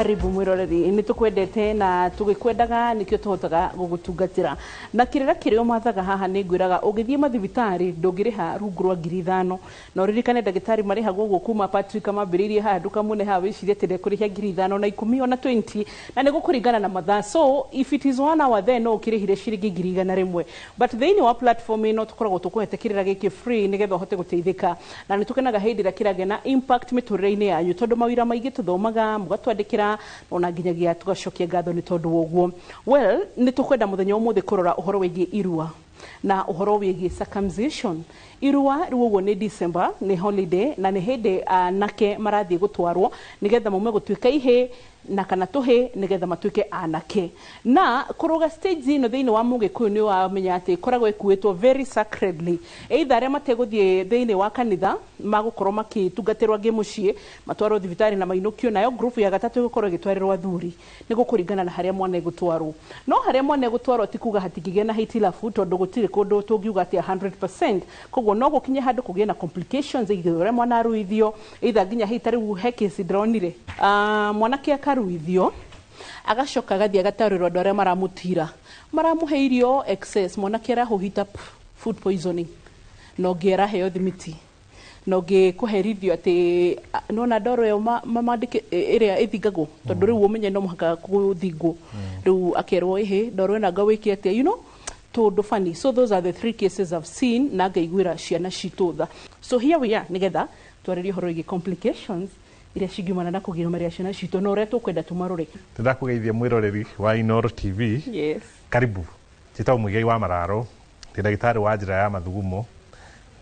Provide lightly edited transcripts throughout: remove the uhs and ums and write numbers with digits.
Karibu mwiroreri, nĩ tũkwendete na tũgĩkwendaga nĩkĩo tũhotaga gũgũtungatĩra na kĩrĩra kĩrĩa ũmathaga haha. Nĩ ngwĩraga ũgĩthiĩ mathibitarĩ ndũngĩrĩha rungu rwa 5,000, na ũririkane ndagĩtarĩ marĩhagwo ũguo kuma Patrick mambĩrĩirie haha nduka mũne haha. Wĩcirie atĩ ndekũrĩhia 5,000 na 10 ona 20, na nĩ gũkũringana na mathaa. So if it is one hour, then no ũkĩrĩhire ciringi 100,000, but thĩinĩ wa platform ĩno tũkoragwo tũkũhete kĩrĩra gĩkĩ free nĩgetha ũhote gũteithĩka, na nĩ tũkenaga hĩndĩ ĩrĩa kĩragĩa na impact mĩtũrĩre-inĩ yanyu, tondũ mawĩra maingĩ tũthomaga mũgatwandĩkĩra ona nginyagia tũgacokia ngatho nĩ tondũ wa ũguo. Well, nĩ tũkwenda mũthenya ũmũthĩ kũrora ũhoro wĩgiĩ irua na ũhoro wĩgiĩ circumcision. Irua rĩu ũguo nĩ December, nĩ holiday, na nĩ hĩndĩ anake marathiĩ gũtwarwo nĩgetha maume gũtuĩka ihĩ na kana tũhĩ nĩgetha matuĩke anake. Na kũrũga stage ĩno thĩinĩ wa mũgĩkũyũ nĩ wamenya atĩ ĩkoragwo ĩkuĩtwo very sacredly, either arĩa mategũthiĩ thĩinĩ wa kanitha magũkorwo makĩtungatĩrwo angĩ mũciĩ, matwarwo thibitarĩ na mainũkio. Nayo group ya gatatũ ĩgũkorwo ĩgĩtwarĩrwo athuri, nĩ gũkũringana na harĩa mwana egũtwarwo. No harĩa mwana egũtwarwo ti kuga hatingĩgĩa na hitilafu, tondũ gũtirĩ kũndũ tũngiuga atĩ 100%. Koguo no gũkinye handũ kũgĩe na complications, either ũrĩa mwana aruithio, either nginya hii ta rĩu he case ndĩronire, mwanake akaruithio, agacoka agathiĩ agatarĩrwo andũ arĩa maramũtira maramũhe irio excess, mwanake arahũhita, food poisoning, na ũngĩ araheo thimiti, na ũngĩ kũherithio atĩ nona ndoro ĩyo mamandĩke ĩrĩa ĩthingagwo, tondũ rĩu ũmenye no mũhaka gũthingwo. Rĩu akerwo ĩhĩ ndoro ĩno anga wĩke atĩa, tũndũ funny. So those are the three cases I've seen na ngaiguĩra ciana citũ tha. So here we are nĩgetha twarĩrie ũhoro wĩgiĩ complications iria cingiumana na kũgimaria ciana citũ na ũrĩa tũkwenda tũmarore. Ndĩrakũgeithia mwĩroreri wa Inoro TV. Karibu. Njĩtagwo Mũigai wa Mararo, ndĩ ndagĩtarĩ wa njĩra ya mathugumo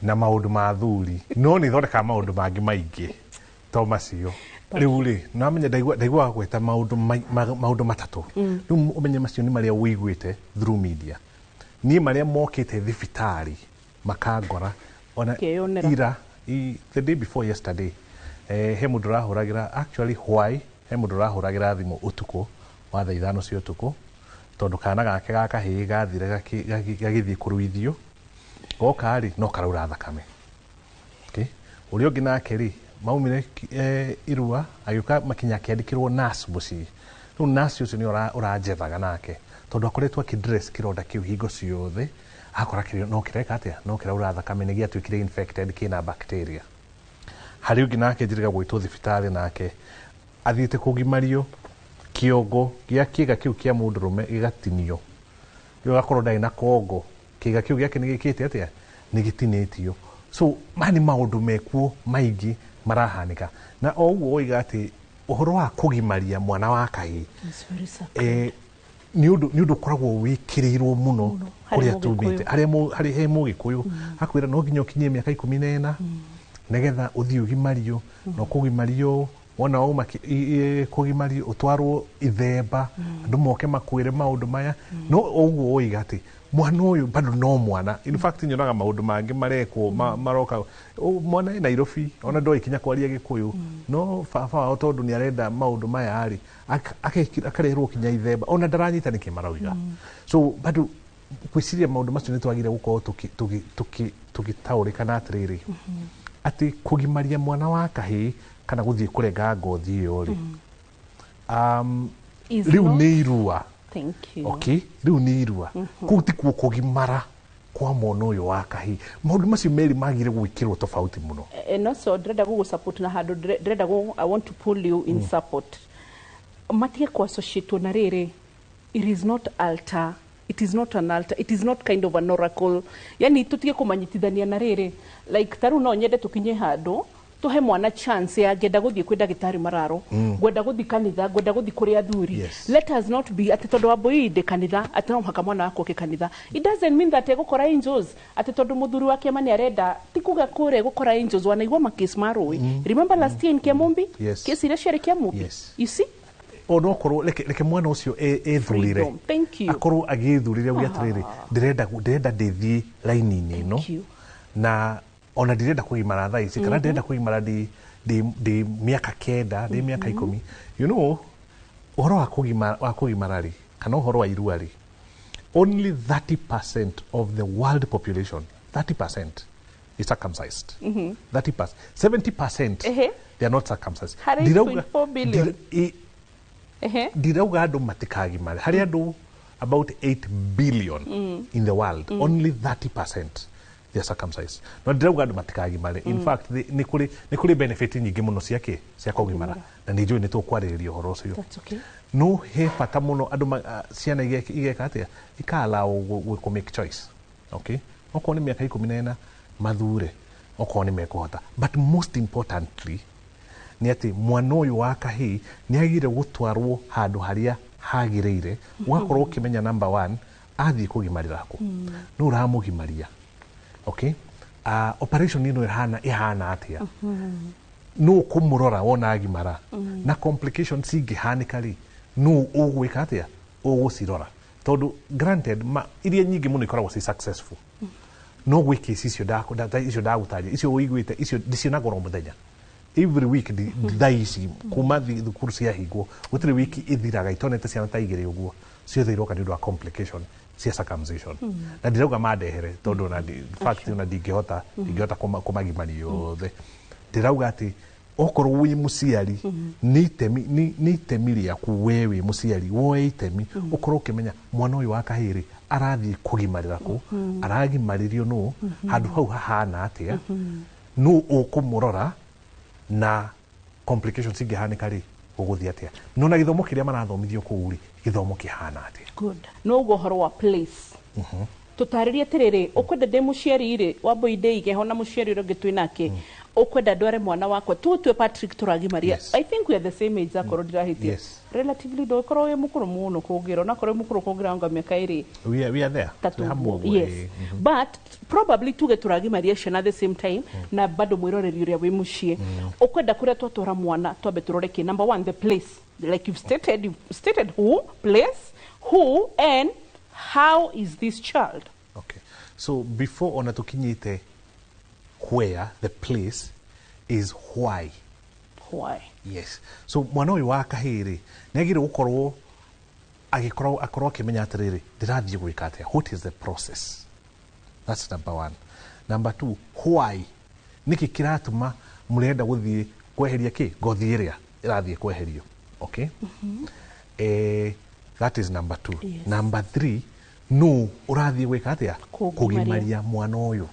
na maũndũ ma athuri, no nĩ thondekaga maũndũ mangĩ maingĩ to macio. Rĩu rĩ, namenya ndaigua gweta maũndũ maũndũ matatũ. Rĩu ũmenye macio nĩ marĩa ũiguĩte through media. Niĩ marĩa mokĩte thibitarĩ makangora ona Ũkeyonera. ira the day before yesterday, he mũndũ ũrahũragĩra, actually why, he mũndũ ũrahũragĩra thimũ ũtukũ wa thaa 5 cia ũtukũ, tondũ kana gake ga kahĩĩ gathire gagĩthiĩ kũruithio, goka rĩ no karaura thakame. Okay. Ũrĩa ũngĩ nake rĩ maumire irua agĩũka makinya akĩandĩkĩrwo nurse mũciĩ. Rĩu nurse ũcio nĩ ũranjethaga nake, tondũ akoretwo akĩdress kĩronda kĩu hingo ciothe, akora no kĩreka atĩa, no kĩraura thakame, nĩ gĩatuĩkire infected, kĩna bacteria. Harĩ ũngĩ nake njĩrĩga gwĩtwo thibitarĩ, nake athiĩte kũgimario, kĩongo gĩa kĩga kĩu kĩa mũndũrũme gĩgatinio, rĩu agakorwo ndarĩ na kongo, kĩga kĩu gĩake nĩ gĩkĩte atĩa, nĩ gĩtinĩtio. So maya nĩ maũndũ mekuo maingĩ marahanĩka, na o ũguo woiga atĩ ũhoro wa kũgimaria mwana wa kahĩĩ It's very sacred. Nĩ ũndũ ũkoragwo wĩkĩrĩirwo mũno harĩ kũrĩa Mũgĩkũyũ. tumĩte, harĩa harĩ he mũgĩkũyũ akwĩra no nginya ũkinyie mĩaka 14 nĩgetha ũthiĩ ũgimario, na ũkũgimario wona wauma kũgimario ũtwarwo ithemba, andũ moke makwĩre maũndũ maya. No ũguo woiga atĩ mwana ũyũ bado no mwana. In fact, nyonaga maũndũ mangĩ marekwo maroka mwana e Nairobi, ona ndoĩ kinya kwaria Gĩkũyũ, no baba wao tondũ nĩ arenda maũndũ maya rĩ, akareherwo kinya ithemba, ona ndaranyita nĩkĩ marauga. So bado gwĩciria maũndũ macio nĩ twagire gũkorwo tũgĩtaũrĩkana atĩrĩrĩ, atĩ kũgimaria mwana wa kahĩĩ kana gũthiĩ kũrenga ngothi ĩyo rĩ, Is rĩu not- nĩ irua. Thank you. Okay, rĩu nĩ irua, kũu tikuo kũgimara kwa mwana ũyũ wa kahĩĩ. Maũndũ macio merĩ magire gwĩkĩrwo tofauti mũno. And also ndĩrenda gũgũ support na handũ ndĩrenda I want to pull you in support, matige ku associate na rĩrĩ. It is not altar, it is not an altar, it is not kind of an oracle. Yani tutige kũmanyitithania na rĩrĩ, like ta rĩu no nyende tũkinye handũ tuhe mwana chance ya ngenda gũthiĩ kwĩ ndagĩtarĩ mararo, ngwenda gũthiĩ kanitha, ngwenda gũthiĩ kũrĩ athuri. Let us not be atĩ tondũ wambui ndĩ kanitha atĩ no mũhaka mwana wakwa oke kanitha. It doesn't mean that egũkora angels, atĩ tondũ mũthuri wa kĩama nĩ arenda ti kuga kũrĩa egũkora angels. Wanaigua makesi ma rũĩ, remember last year in Kiamumbi? Kesi iria ciarĩ Kiamumbi. You see? Onokorwo reke mwana ũcio ethurire. Freedom. Thank you. Akorwo agĩthurire uge atĩrĩrĩ, ndĩrenda ndĩthiĩ raini-inĩ ĩno. Thank you. Na ona ndirenda kũgimara thaa ici, kana ndĩrenda kũgimara ndĩ mĩaka 9, ndĩ mĩaka 10. Ũhoro wa kũgimara rĩ, kana ũhoro wa irua rĩ, only 30% of the world population, 30% is circumcised. 30%, 70% Ehe. they are not circumcised. Harĩ 8.4 billion. Ehe. Ndirauga andũ matikagimare. Harĩ andũ about 8 billion in the world, only 30% they are circumcised. No ndirauga andũ matikagimare. In fact, nĩ kũrĩ benefit nyingĩ mũno cia kĩ cia kũgimara, na nĩ njũĩ nĩ tũkwarĩrĩria ũhoro ũcio. That's okay. No he bata mũno andũ ciana igeka atĩa, ika-allow kũ make choice, okay? Okorwo nĩ mĩaka 14, mathure okorwo nĩ mekũhota. But most importantly nĩ atĩ mwana ũyũ wa kahĩĩ nĩ agĩrĩire gũtwarwo handũ harĩa hagĩrĩire, ũgakorwo ũkĩmenya, number one, athiĩ kũgimarĩra kũ, nũ ũramũgimaria, okay? Operation ĩno ĩhana atĩa, nũ ũkũmũrora wona agimara, na complications cingĩhanĩka rĩ, nũ ũgwĩka atĩa, ũgũcirora? Tondũ granted, iria nyingĩ mũno ikoragwo ci successful, no gwĩ kesi icio icio ndagũtaria, icio ũiguĩte, icio ndicionaga oro mũthenya, every week. Thaa ici kuma thukuru ciahingwo, gũtirĩ wiki ĩthiraga itonete ciana ta igĩrĩ ũguo ciothe iroka nĩ ũndũ wa complication cia circumcision. Na ndirauga mandehere, tondũ ona in fact ona ndingĩhota kũmagimaria othe. Ndĩrauga atĩ okorwo wĩ mũciari, nĩ itemi rĩaku we wĩ mũciari woe itemi, ũkorwo ũkĩmenya mwana ũyũ wa kahĩĩ rĩ, arathiĩ kũgimarĩra kũ, aragimarĩrio nũ, handũ hau hahana atĩa, nũ ũkũmũrora, na complications ingĩhanĩka rĩ, gũgũthiĩ atĩa. No na gĩthomo kĩrĩa marathomithio kũu rĩ, gĩthomo kĩhana atĩa? Good. No ũguo ũhoro wa place, tũtarĩrie atĩrĩrĩ, ũkwenda ndĩ mũciari rĩ, wambui ndĩige ho na mũciari ũrĩa ũngĩ twĩ nake, ũkwenda ndware mwana wakwa, tũtue Patrick tũragimaria. I think we are the same age, akorwo ndirahĩtia. Relatively ndũgĩkorwo wĩ mũkũrũ mũno kũngĩra, onakorwo wĩ mũkũrũ kũngĩra anga mĩaka 2. We are there. Ta Twĩ hamwe tũguo. ũguo, Yes. ĩĩ. But probably tuge tũragimaria ciana the same time, na bado mwĩroreri ũrĩa wĩ mũciĩ, ũkwenda kũrĩa twatwara mwana twambe tũrore kĩ? Number one, the place, like you've stated who, place, who and how is this child. Okay. So before ona tukinyite where, the place is why. Why? Yes. So mwana ũyũ wa kahĩĩ rĩ, nĩ agĩrĩire gũkorwo agĩkorwo akorwo akĩmenya atĩrĩrĩ, ndĩrathiĩ gwĩka atĩa, what is the process? That's number one. Number two, why? Nĩkĩ kĩratũma mũrenda gũthiĩ kweheria kĩ ngothi ĩrĩa ĩrathiĩ kweherio? Okay? That is number two. Number three, nũ ũrathiĩ gwĩka atĩa? Kũgimaria. Kũgimaria mwana ũyũ,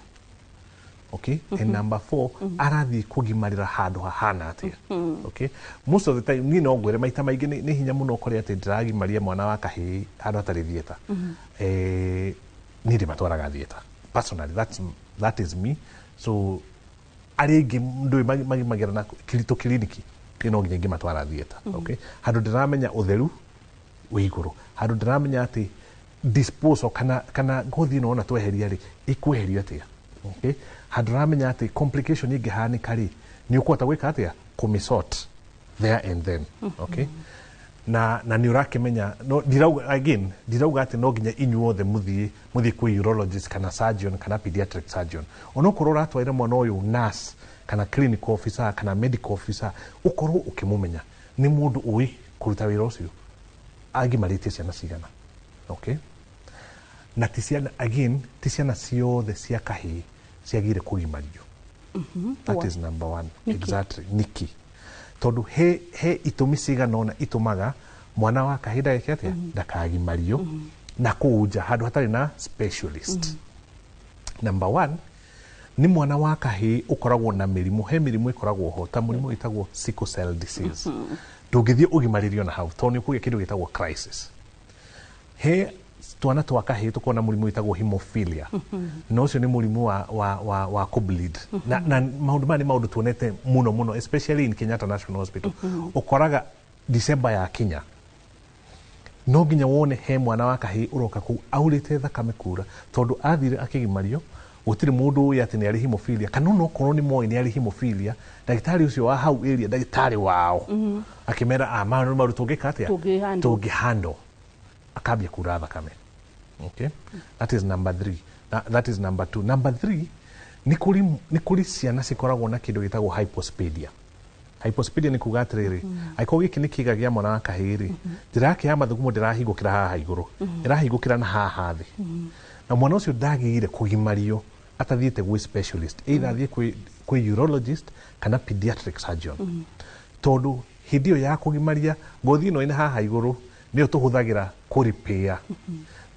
okay? And number four, arathiĩ kũgimarĩra handũ hahana atĩa? Okay, most of the time, niĩ no ngwĩre maita maingĩ nĩ hinya mũno ũkore atĩ ndĩragimaria mwana wa kahĩĩ handũ hatarĩ theatre. Niĩ ndĩmatwaraga theatre personally. That is me. So arĩa aingĩ ndũĩ magimagĩra na tũkiriniki, niĩ no nginya ingĩmatwara theatre, okay? Handũ ndĩramenya ũtheru wĩ igũrũ, handũ ndĩramenya atĩ disposal kana ngothi ĩno ona tweheria rĩ, ĩkweherio atĩa, okay? Handũ ndĩramenya atĩ complication ĩngĩhanĩka rĩ, nĩ ũkũhota gwĩka atĩa, kũmĩsort there and then, okay? Na nĩ ũrakĩmenya, no ndirauga, again, ndirauga atĩ no nginya inyuothe mũthiĩ kwĩ urologist kana surgeon kana pediatric surgeon. Onokorwo ũratwarĩra mwana ũyũ nurse kana clinical officer kana medical officer, ũkorwo ũkĩmũmenya nĩ mũndũ ũĩ kũruta wĩra ũcio, agimarĩtie ciana cigana, okay? Na ti ciana, again, ti ciana ciothe cia kahĩĩ ciagĩrĩire kũgimario. That Why? is number one. Nĩkĩ? Exactly, nĩkĩ? Tondũ he itũmi cigana ũna itũmaga mwana wa kahĩĩ ndageke atĩa, ndakagimario na kũu nja handũ hatarĩ na specialist. Number one, nĩ mwana wa kahĩĩ ũkoragwo na mĩrimũ. He mĩrimũ ĩkoragwo ho, ta mũrimũ wĩtagwo sickle cell disease. Ndũngĩthiĩ ũgimarĩrio na hau, tondũ nĩ ũkũgĩa kĩndũ gĩtagwo crisis. He twana twa kahĩĩ tũkoragwo na mũrimũ wĩtagwo hemophilia, na ũcio nĩ mũrimũ wa kũbleed. Na maũndũ maya nĩ maũndũ tuonete mũno mũno, especially in Kenyatta National Hospital. Ũkoraga December ya kinya, no nginya wone he mwana wa kahĩĩ ũroka kũu aurĩte thakame kura, tondũ athire akĩgimario, gũtirĩ mũndũ ũĩ atĩ nĩ arĩ hemophilia, kana onokorwo nĩ moĩ nĩ arĩ hemophilia, ndagĩtarĩ ũcio wa hau area, ndagĩtarĩ wao akĩmera, "Ah, maya nĩ maũndũ tũngĩka atĩa?" Tũngĩhandle. Tũngĩhandle. Akambia kura thakame, okay? That is number three. That is number two. Number three, nĩ kũrĩ ciana cikoragwo na kĩndũ gĩtagwo hypospadia. Hypospadia nĩ kuga atĩrĩrĩ, angĩkorwo gĩkĩ nĩ kĩga gĩa mwana wa kahĩĩ rĩ, njĩra yake ya mathugumo ndĩrahingũkĩra haha igũrũ, ĩrahingũkĩra na haha thĩ, na mwana ũcio ndagĩrĩire kũgimario atathiĩte gwĩ specialist, either athiĩ kwĩ urologist kana pediatric surgeon, tondũ Hĩndĩ ĩyo ya kũgimaria ngothi ĩno ĩna haha igũrũ nĩyo tũhũthagĩra kũripĩa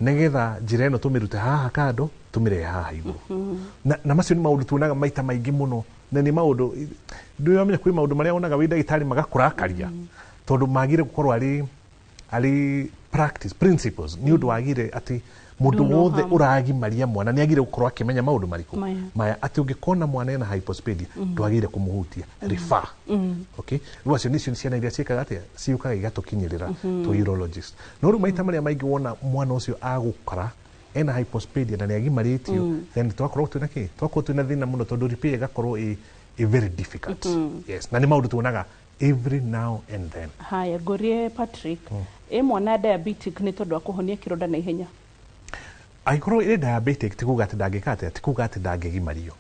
nĩgetha njĩra ĩno tũmĩrute haha kando tũmĩrehe haha igũrũ. Na macio nĩ maũndũ tuonaga maita maingĩ mũno, na nĩ maũndũ ndũramenya kwĩ maũndũ marĩa wonaga wĩ ndagĩtarĩ magakũrakaria tondũ magire gũkorwo arĩ practice principles nĩ ũndũ wagire atĩ mũndũ wothe ũragimaria mwana nĩ agire gũkorwo akĩmenya maũndũ marĩkũ maya, atĩ ũngĩkona mwana ena hypospadia ndwagĩrĩire kũmũhutia, refer. Okay, rĩu acio nĩcio ciana iria ciĩkaga atĩa, ciũkaga igatũkinyĩrĩra tũ urologist. No rĩu maita marĩa maingĩ wona mwana ũcio agũkora ena hypospadia na nĩ agimarĩtio, then twakorwo twĩna kĩ, twakorwo twĩna thĩna mũno tondũ repair ĩgakorwo ĩ very difficult. Yes, na nĩ maũndũ tuonaga every now and then. Haya, ngũrie Patrick, ĩ mwana diabetic nĩ tondũ wa kũhonia kĩronda na ihenya? Angĩkorwo ĩrĩ diabetic ti kuga atĩ ndangĩka atĩa, ti kuga atĩ ndangĩgimario.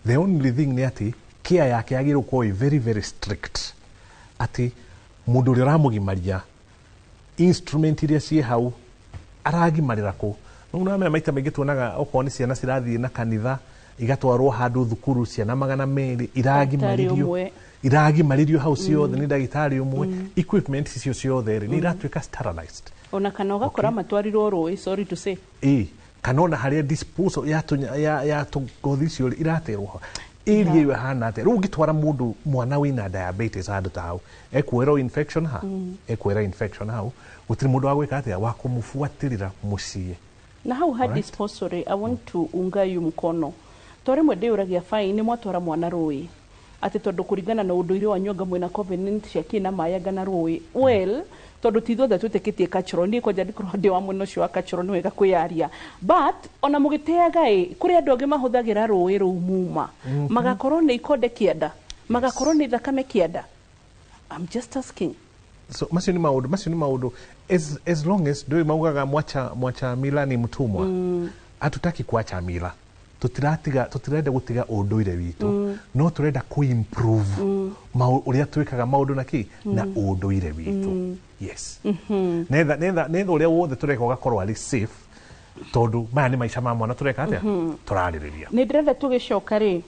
The only thing nĩ atĩ care yake yagĩrĩirwo gũkorwo ĩ very very strict, atĩ mũndũ ũrĩa ũramũgimaria instrument iria ciĩ hau aragimarĩra kũ. Rĩu nĩwamenya maita maingĩ tuonaga okorwo nĩ ciana cirathiĩ na kanitha igatwarwo handũ thukuru ciana 200 iragimarĩrio iragimarĩrio hau ciothe nĩ ndagĩtarĩ ũmwe. Equipment icio ciothe rĩ nĩ iratuĩka sterilized. Ona kana ũgakora matwarirwo rũĩ, sorry to say. Ĩ kana ona harĩa disposal ya ngothi icio iraterwo ho area ĩyo ĩhana atĩa. Rĩu ũngĩtwara mũndũ mwana wĩna diabetes handũ ta hau ekuoerwo infection ha, ekuoera infection hau, gũtirĩ mũndũ wa gwĩka atĩa wa kũmũbuatĩrĩra mũciĩ. Na hau ha disposal I want to unga yu mkono to rĩmwe ndĩyũragia fine mwatwara mwana rũĩ atĩ tondũ kũringana na ũndũire wanyu anga mwĩna covenant cia kĩ na maĩ anga na rũĩ, well tondũ ti ithuothe twĩtĩkĩtie cultural, niĩ kwanja ndikorwo ndĩ wa mwena ũcio wa cultural nĩ wega kwĩyaria, but ona mũgĩteaga ĩ kũrĩ andũ angĩ mahũthagĩra rũĩ rũu muma magakorwo nĩ ikonde kĩanda, magakorwo nĩ thakame kĩanda. I'm just asking. So macio nĩ maũndũ, macio nĩ maũndũ as long as ndũĩ maugaga mwacha mila ni mtumwa. Hatutaki kuacha mila, tutiratiga, tutirenda gutiga ũndũire witũ, no turenda ku improve ũrĩa twĩkaga maũndũ na kĩ na ũndũire witũ. Yes. Netha ũrĩa wothe tũreka ũgakorwo arĩ safe tondũ maya nĩ maica ma mwana tũreka atĩa, tũrarĩrĩria. Nĩ ndĩrenda tũgĩcoka rĩ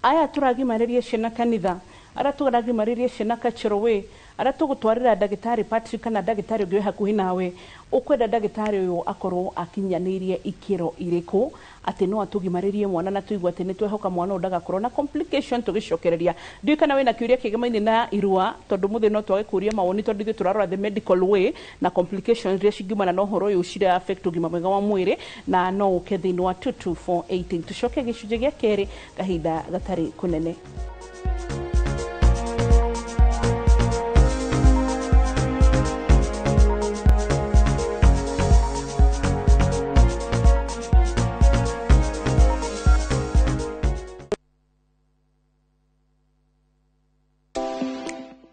aya tũragimarĩria ciana kanitha, arĩa tũragimarĩria ciana cultural way, arĩa tũgũtwarĩra ndagĩtarĩ Patrick kana ndagĩtarĩ ũngĩ wĩ hakuhĩ nawe, ũkwenda ndagĩtarĩ ũyũ akorwo akinyanĩirie ikĩro irĩkũ atĩ no atũgimarĩrie mwana na tũigue atĩ nĩ twehoka mwana ũyũ ndagakorwo na complication tũgĩcokereria. Ndiũĩ kana wĩna kĩũria kĩgemaine na irua tondũ mũthĩ no twage kũria mawoni tondũ ithuĩ tũrarora the medical way na complications iria cingiumana na ũhoro ũyũ cira affect ũgima mwega wa mwĩrĩ, na no ũke thĩinĩ wa 22418. Tũcoke gĩcunjĩ gĩa kerĩ kahinda gatarĩ kũnene.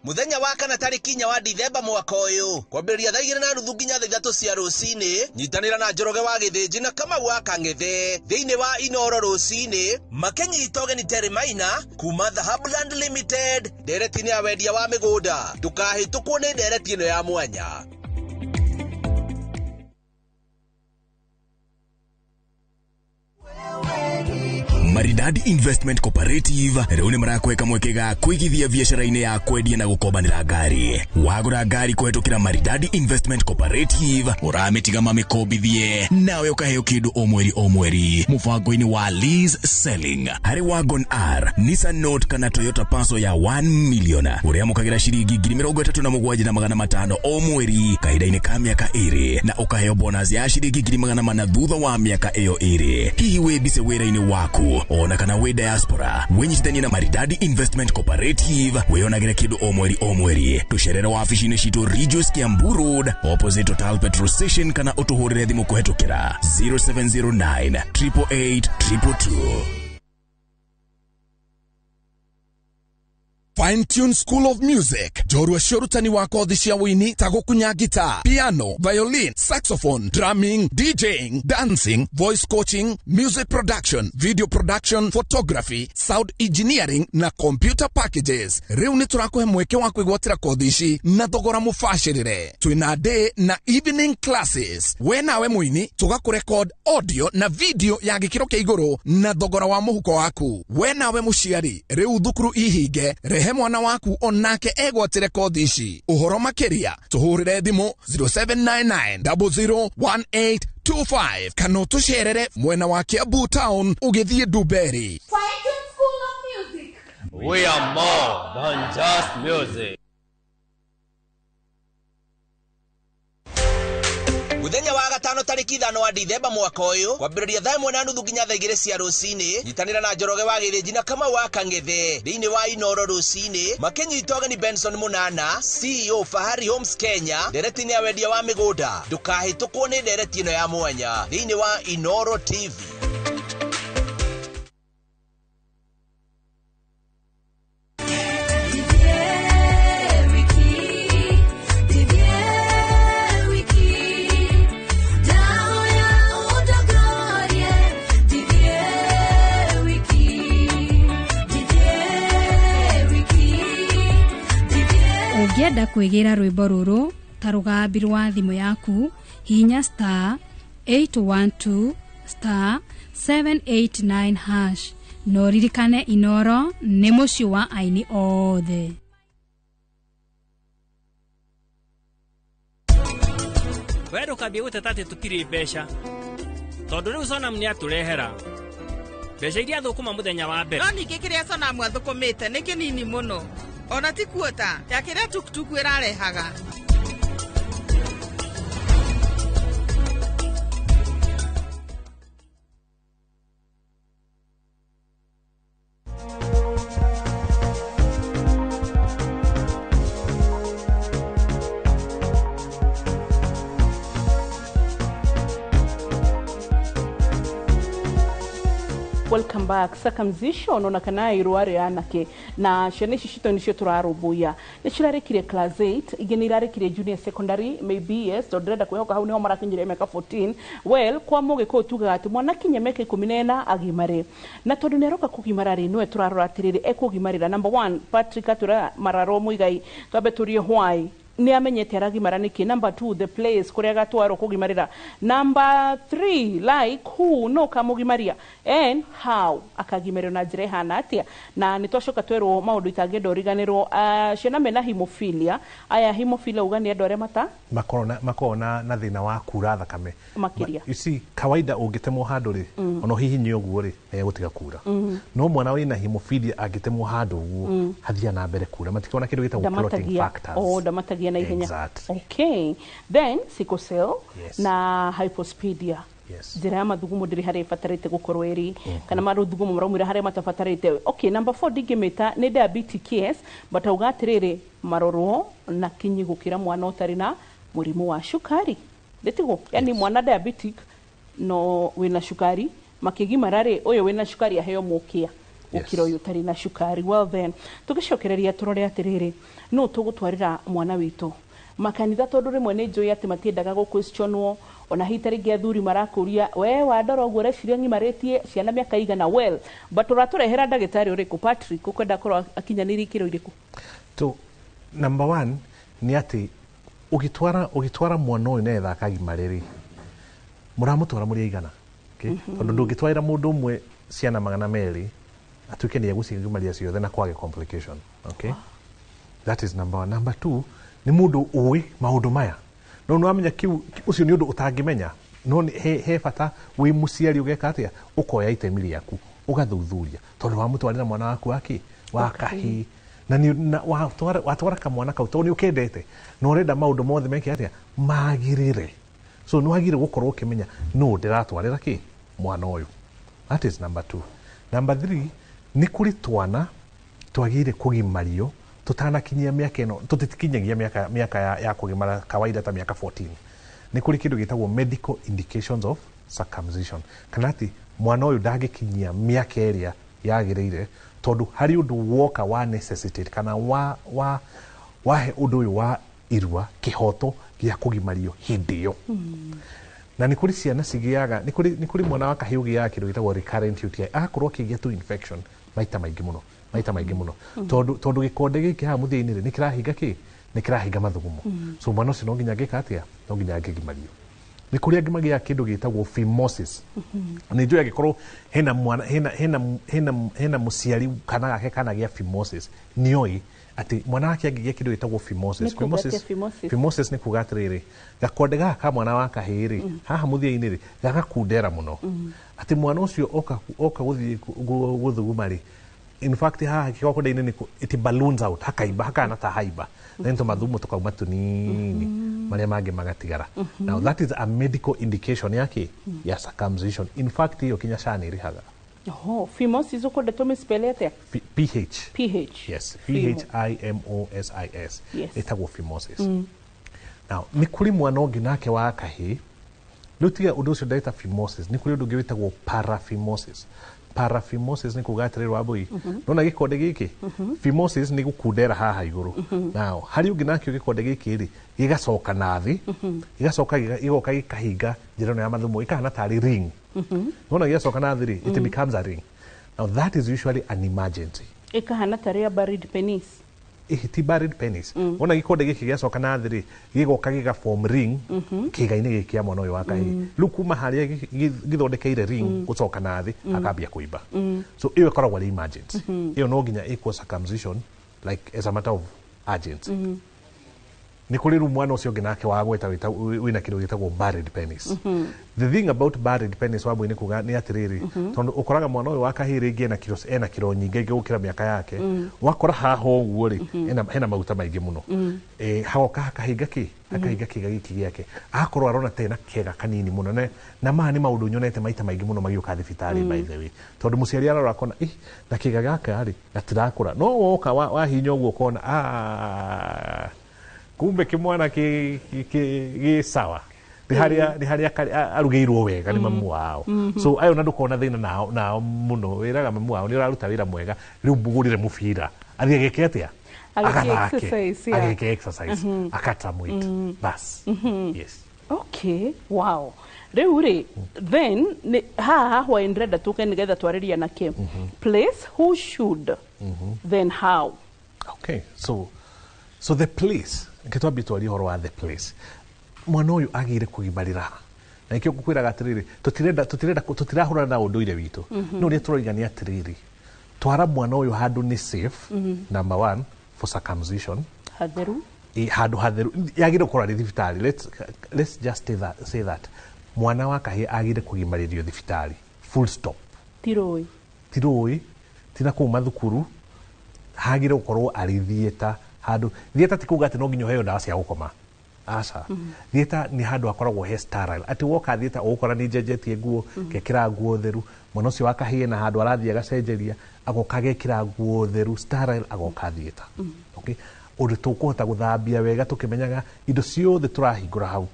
Muthenya wa kana tariki 4 wa Dithemba mwaka ũyũ kwambĩrĩria thaa 2:30 nginya thaa 3 cia rũcinĩ, nyitanĩra na Njoroge wa Gĩthĩnji na Kamau wa Kang'ethe thĩinĩ wa Inoro rũcinĩ makĩnyita ũgeni Terry Maina kuma Dhahabuland Limited ndereti-inĩ ya wendia wa mĩgũnda. Ndũkahĩtũkwo nĩ ndereti ĩno ya mwanya. Maridadi Investment Cooperative rĩu nĩ marakweka mweke ga kũigithia biacara-inĩ ya kwendia na gũkombanĩra ngari. Wagũra ngari kũhetũkĩra Maridadi Investment Cooperative ũramĩtiga mamĩkombithie nawe ũkaheo kĩndũ o mweri o mweri mũbango-inĩ wa lease selling. Harĩ Wagon R, Nissan Note kana Toyota Passo ya 1 million ũrĩamũkagĩra ciringi 37,500 o mweri kahinda-inĩ ka mĩaka 2 na ũkaheo bonus ya ciringi 400 thutha wa mĩaka ĩyo 2. Hihi wĩ bice wĩra-inĩ waku ona kana wĩ diaspora, wĩnyitithanie na Maridadi Investment Cooperative wĩonagĩre kĩndũ o mweri o mweri. Tũcerere wabici-inĩ citũ Ridgeways Kiambu Road opposite Total Petrol Station kana ũtũhũrĩre thimũ kũhetũkĩra 0709 888 222. Fine Tune School of Music, njorua cia ũrutani wa kothi cia wũini ta gũkunya guitar, piano, violin, saxophone, drumming, DJing, dancing, voice coaching, music production, video production, photography, sound engineering na computer packages. Rĩu nĩ tũrakũhe mweke wa kwĩgwatĩra kothi ici na thogora mũbacĩrĩre. Twĩna day na evening classes. We nawe mũini tũgakũrecord audio na video ya gĩkĩro kĩa igũrũ na thogora wa mũhuko waku. We nawe mũciari, rĩu thukuru ihinge, rehe Rehe mwana waku onake egwatĩre kothi ici. Ũhoro makĩria tũhũrĩre thimũ 0799 001825 kana ũtũcerere mwena wa Kiambu Town ũgĩthiĩ Ndumberi. We are more than just music. Muthenya wa gatano tariki 5 wa Dithemba mwaka ũyũ, kwambĩrĩria thaa 1:30 nginya thaa 2 cia rũcinĩ, nyitanĩra na Njoroge wa Gĩthĩnji na Kamau wa Kang'ethe thĩinĩ wa Inoro rũcinĩ, makĩnyita ũgeni Benson Munana, CEO Fahari Homes Kenya, ndereti-inĩ ya wendia wa mĩgũnda. Ndũkahĩtũkwo nĩ ndereti ĩno ya mwanya thĩinĩ wa Inoro TV. Ũngĩenda kwĩgĩra rwĩmbo rũrũ ta rũgambi rwa thimũ yaku, hihinya *812*789#. No ririkane, Inoro nĩ mũciĩ wa aini othe. We ndũkambie gũteta atĩ tũtirĩ mbeca, tondũ rĩu Sonam nĩ atũrehera mbeca iria thũkũma mũthenya wa mbere. No ningĩ kĩrĩa Sonamu athũkũmĩte nĩ kĩnini mũno, ona ti kuota ya kĩrĩa tukutuku ĩrarehaga. Welcome back. Circumcision ona kana irua rĩa anake na ciana ici citũ nĩcio tũrarũmbũiya, nĩ cirarĩkirie class 8, ingĩ nĩ irarĩkirie junior secondary maybe, yes, tondũ ndĩrenda kwĩhoka hau nĩho marakinyire mĩaka 14. Well, kwa mũgĩkũyũ tugaga atĩ mwana kinya mĩaka 14 agimare, na tondũ nĩ aroka kũgimara rĩ, nĩwe tũrarora atĩrĩrĩ, ekũgimarĩra. Number one, Patrick atwĩra mararo mũigai, twambe tũrie why nĩ amenyete aragimara nĩkĩ. Number two, the place kũrĩa agatwarwo kũgimarĩra. Number three, like who, no kamũgimaria, and how akagimario na njĩra ĩhana atĩa. Na nĩ twacoka twerwo maũndũ itangĩenda ũriganĩrwo. Ciana mena hemophilia aya, hemophilia uga nĩ andũ arĩa mata makorwo na thĩna wa kura thakame Makĩria. You see, kawaida ũngĩtemwo handũ rĩ, ona ũhihinye ũguo rĩ, nĩ egũtiga kura. No mwana wĩna hemophilia angĩtemwo handũ ũguo, hathiaga na mbere kura, matikona kĩndũ gĩtagwo clotting ndamatagia factors. Oh, ndamatagia na ihenya. Exactly. Okay, then sickle cell na hypospadia. Njĩra ya mathugumo ndĩrĩ harĩa ĩbatarĩte gũkorwo ĩrĩ, kana mathugumo maraumĩra harĩa matabatarĩte. Okay, number four ndingĩmĩta nĩ diabetic case, but auga atĩrĩrĩ, marorwo na kinyi gũkĩra mwana ũtarĩ na mũrimũ wa cukari, ndĩtiguo? Yani mwana diabetic no wĩna cukari makĩgimara rĩ, ũyũ wĩna cukari aheo mũkia gũkĩra ũyũ ũtarĩ na cukari. Well then, tũgĩcokereria tũrore atĩrĩrĩ, no tũgũtwarĩra mwana witũ makanitha, tondũ rĩmwe nĩ njũĩ atĩ matiendaga gũ-questionwo, ona hihi ta rĩngĩ athuri marakũria, we wandora ũguo ũreciria ng'imarĩtie ciana mĩaka igana? Well, but ũratũrehera ndagĩtarĩ ũrĩkũ, Patrick, ũkwenda akorwo akinyanĩirie ikĩro irĩkũ? So number one nĩ atĩ ũgĩtwara mwana ũyũ nĩgetha akagimare rĩ, mũramũtwara mũrĩ aigana, okay? Tondũ ndũngĩtwarĩra mũndũ ũmwe ciana 200 atuĩke nĩ egũcigimaria ciothe na kwage complication, okay? That is number one. Number two, nĩ mũndũ ũĩ maũndũ maya, no nĩ wamenya kĩu ũcio nĩ ũndũ ũtangĩmenya, no he bata wĩ mũciari ũgeka atĩa, ũkoya itemi rĩaku ũgathuthuria, tondũ wamũtwarĩra mwana waku waki wa kahĩĩ na nĩ na watwara kamwana kau tondũ nĩ ũkendete na ũrenda maũndũ mothe meke atĩa, magĩrĩre. So nĩ wagĩrĩire gũkorwo ũkĩmenya no ndĩratwarĩra kĩ mwana ũyũ. That is number two. Number three, nĩ kũrĩ twana twagĩrĩire kũgimario tũtanakinyia mĩaka ĩno, tũtitikinyagia mĩaka ya kũgimara kawaida ta mĩaka 14. Nĩ kũrĩ kĩndũ gĩtagwo medical indications of circumcision, kana atĩ mwana ũyũ ndangĩkinyia mĩaka ĩrĩa yagĩrĩire tondũ harĩ ũndũ woka wa necessitate kana wa wahe ũndũ ũyũ wa irua kĩhoto gĩa kũgimario hĩndĩ ĩyo. Na nĩ kũrĩ ciana cigĩaga, nĩ kũrĩ mwana wa kahĩĩ ũgĩaga kĩndũ gĩtagwo recurrent UTI, agakorwo akĩgĩa tu infection maita maingĩ mũno, maita maingĩ mũno, tondũ gĩkonde gĩkĩ haha mũthia-inĩ rĩ, nĩ kĩrahinga kĩ, nĩ kĩrahinga mathugumo. So mwana ũcio no nginya angĩka atĩa, no nginya angĩgimario. Nĩ kũrĩ angĩ magĩaga kĩndũ gĩtagwo phimosis. Nĩ njũĩ angĩkorwo hena mwana hena mũciari kana gake kanagĩa phimosis, nĩoĩ atĩ mwana wake angĩgĩa kĩndũ gĩtagwo phimosis. Nĩ kuga atĩa phimosis? Phimosis nĩ kuga atĩrĩrĩ, gakonde gaka ka mwana wa kahĩĩ rĩ, haha mũthia-inĩ rĩ, gagakundera mũno, atĩ mwana ũcio oka gũthiĩ gũthuguma rĩ, in fact haha kĩgokonde-inĩ it balloons out, hakaimba, hakana ta haimba, then tũmathumo tũkauma tũnini, marĩa mangĩ magatigara. Now that is a medical indication yake ya circumcision. In fact ĩyo kinya SHA nĩ ĩrĩhaga. Oho, phimosis ũkwenda tũmĩspell atĩa? PH. PH. Yes. Phimo. Phimosis. Ĩtagwo phimosis. Now nĩ kũrĩ mwana ũngĩ nake wa kahĩĩ, rĩu tiga ũndũ ũcio ndeta phimosis, nĩ kũrĩ ũndũ ũngĩ wĩtagwo paraphimosis. Paraphimosis nĩ kuga atĩrĩrĩ, Wambũi, nona gĩkonde gĩkĩ, phimosis nĩ gũkundera haha igũrũ. Now harĩ ũngĩ nakĩo gĩkonde gĩkĩ rĩ, gĩgacoka na thĩ, gĩgacoka gĩgoka gĩkahinga njĩra ĩno ya mathumo, gĩkahana tarĩ ring. Nona gĩgacoka na thĩ rĩ, it becomes a ring. Now that is usually an emergency. Ĩkahana tarĩ ya buried penis. Ĩhĩ, ti buried penis. Wona gĩkonde gĩkĩ gĩacoka na thĩ rĩ, gĩgoka gĩga form ring kĩĩga-inĩ gĩkĩ kĩa mwana ũyũ wa kahĩĩ. Rĩu kuma harĩa gĩthondekeire ring gũcoka na thĩ, akambia kũimba. So ĩyo ĩkoragwo arĩ emergency. Ĩyo no nginya ĩkwo circumcision like as a matter of urgency. Nĩ kũrĩ rĩu mwana ũcio ũngĩ nake wa gweta wĩna kĩndũ gĩtagwo buried penis. The thing about buried penis, Wambũi, nĩ kuga nĩ atĩrĩrĩ, tondũ ũkoraga mwana ũyũ wa kahĩĩ rĩngĩ ena kiro nyingĩ ingĩ gũkĩra mĩaka yake. Wakora haha ũguo rĩ, hena maguta maingĩ mũno. Hagoka hakahinga kĩga gĩkĩ gĩake, agakorwo arona ta ena kĩega kanini mũno. Na maya nĩ maũndũ nyonete maita maingĩ mũno magĩũka thibitarĩ, by the way, tondũ mũciari arora akona, "Ih, na kĩga gaka rĩ, gatirakũra." No woka wahinya ũguo ũkona, "Ah, kumbe kĩmwana gĩ sawa." Nĩ harĩa arugĩirwo wega nĩ mamu wao. So ayo na ndũkona thĩna nao mũno, wĩraga mamu wao, "Nĩ ũraruta wĩra mwega, rĩu mũgũrĩre mũbira athiĩ agĩke atĩa?" Agĩke Agathake. Exercise, yeah. Agĩke exercise, akata weight, bas, yes. Okay, wow. Rĩu rĩ, then haha hwaĩ ndĩrenda tũke nĩgetha twarĩria nake place, who should, then how. Okay, so the place, nke twambie twarie ũhoro wa the place mwana ũyũ agĩire kũgimarĩra ha. Na nĩkĩo ngũkwĩraga atĩrĩrĩ, tũtirenda tũtirahũrana na ũndũire witũ, no ũrĩa tũroiga nĩ atĩrĩrĩ, twara mwana ũyũ handũ nĩ safe, number one, for circumcision. Hatheru. Handũ hatheru yagĩrĩire gũkorwo arĩ thibitarĩ. Let's just say that mwana wa kahĩĩ agĩrĩire kũgimarĩrio thibitarĩ, full stop. Ti rũĩ. Ti rũĩ, ti na kũu mathukuru, hagĩrĩire gũkorwo arĩ theatre. Handũ theatre ti kuga atĩ no nginya ũheo ndawa cia gũkoma, aca. Theatre nĩ handũ hakoragwo he sterile, atĩ woka theatre ũgũkora nĩ njenjetie nguo, ngekĩra nguo theru. Mwana ũcio wa kahĩĩ na handũ arathiĩ agacenjeria, agoka agekĩra nguo theru sterile, agoka theatre. Okay, ũndũ tũkũhota gũthambia wega, tũkĩmenyaga indo ciothe tũrahingũra hau,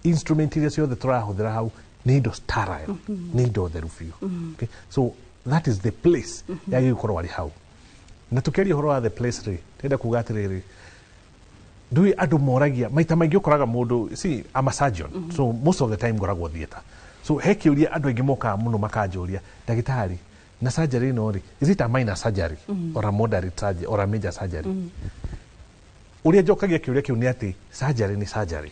instrument iria ciothe tũrahũthĩra hau nĩ indo sterile, nĩ indo theru biũ. Okay? So that is the place yagĩrĩirwo gũkorwo arĩ hau. Na tũkĩaria ũhoro wa the place rĩ, ndĩrenda kuga atĩrĩrĩ, ndũĩ andũ moragia maita maingĩ, ũkoraga mũndũ, see, I'm a surgeon, so most of the time ngoragwo theatre. So he kĩũria andũ aingĩ mokaga mũno makanjũria, "Ndagĩtarĩ, na surgery ĩno rĩ, is it a minor surgery or a moderate surgery or a major surgery?" Ũrĩa njokagia kĩũria kĩu nĩ atĩ surgery nĩ surgery.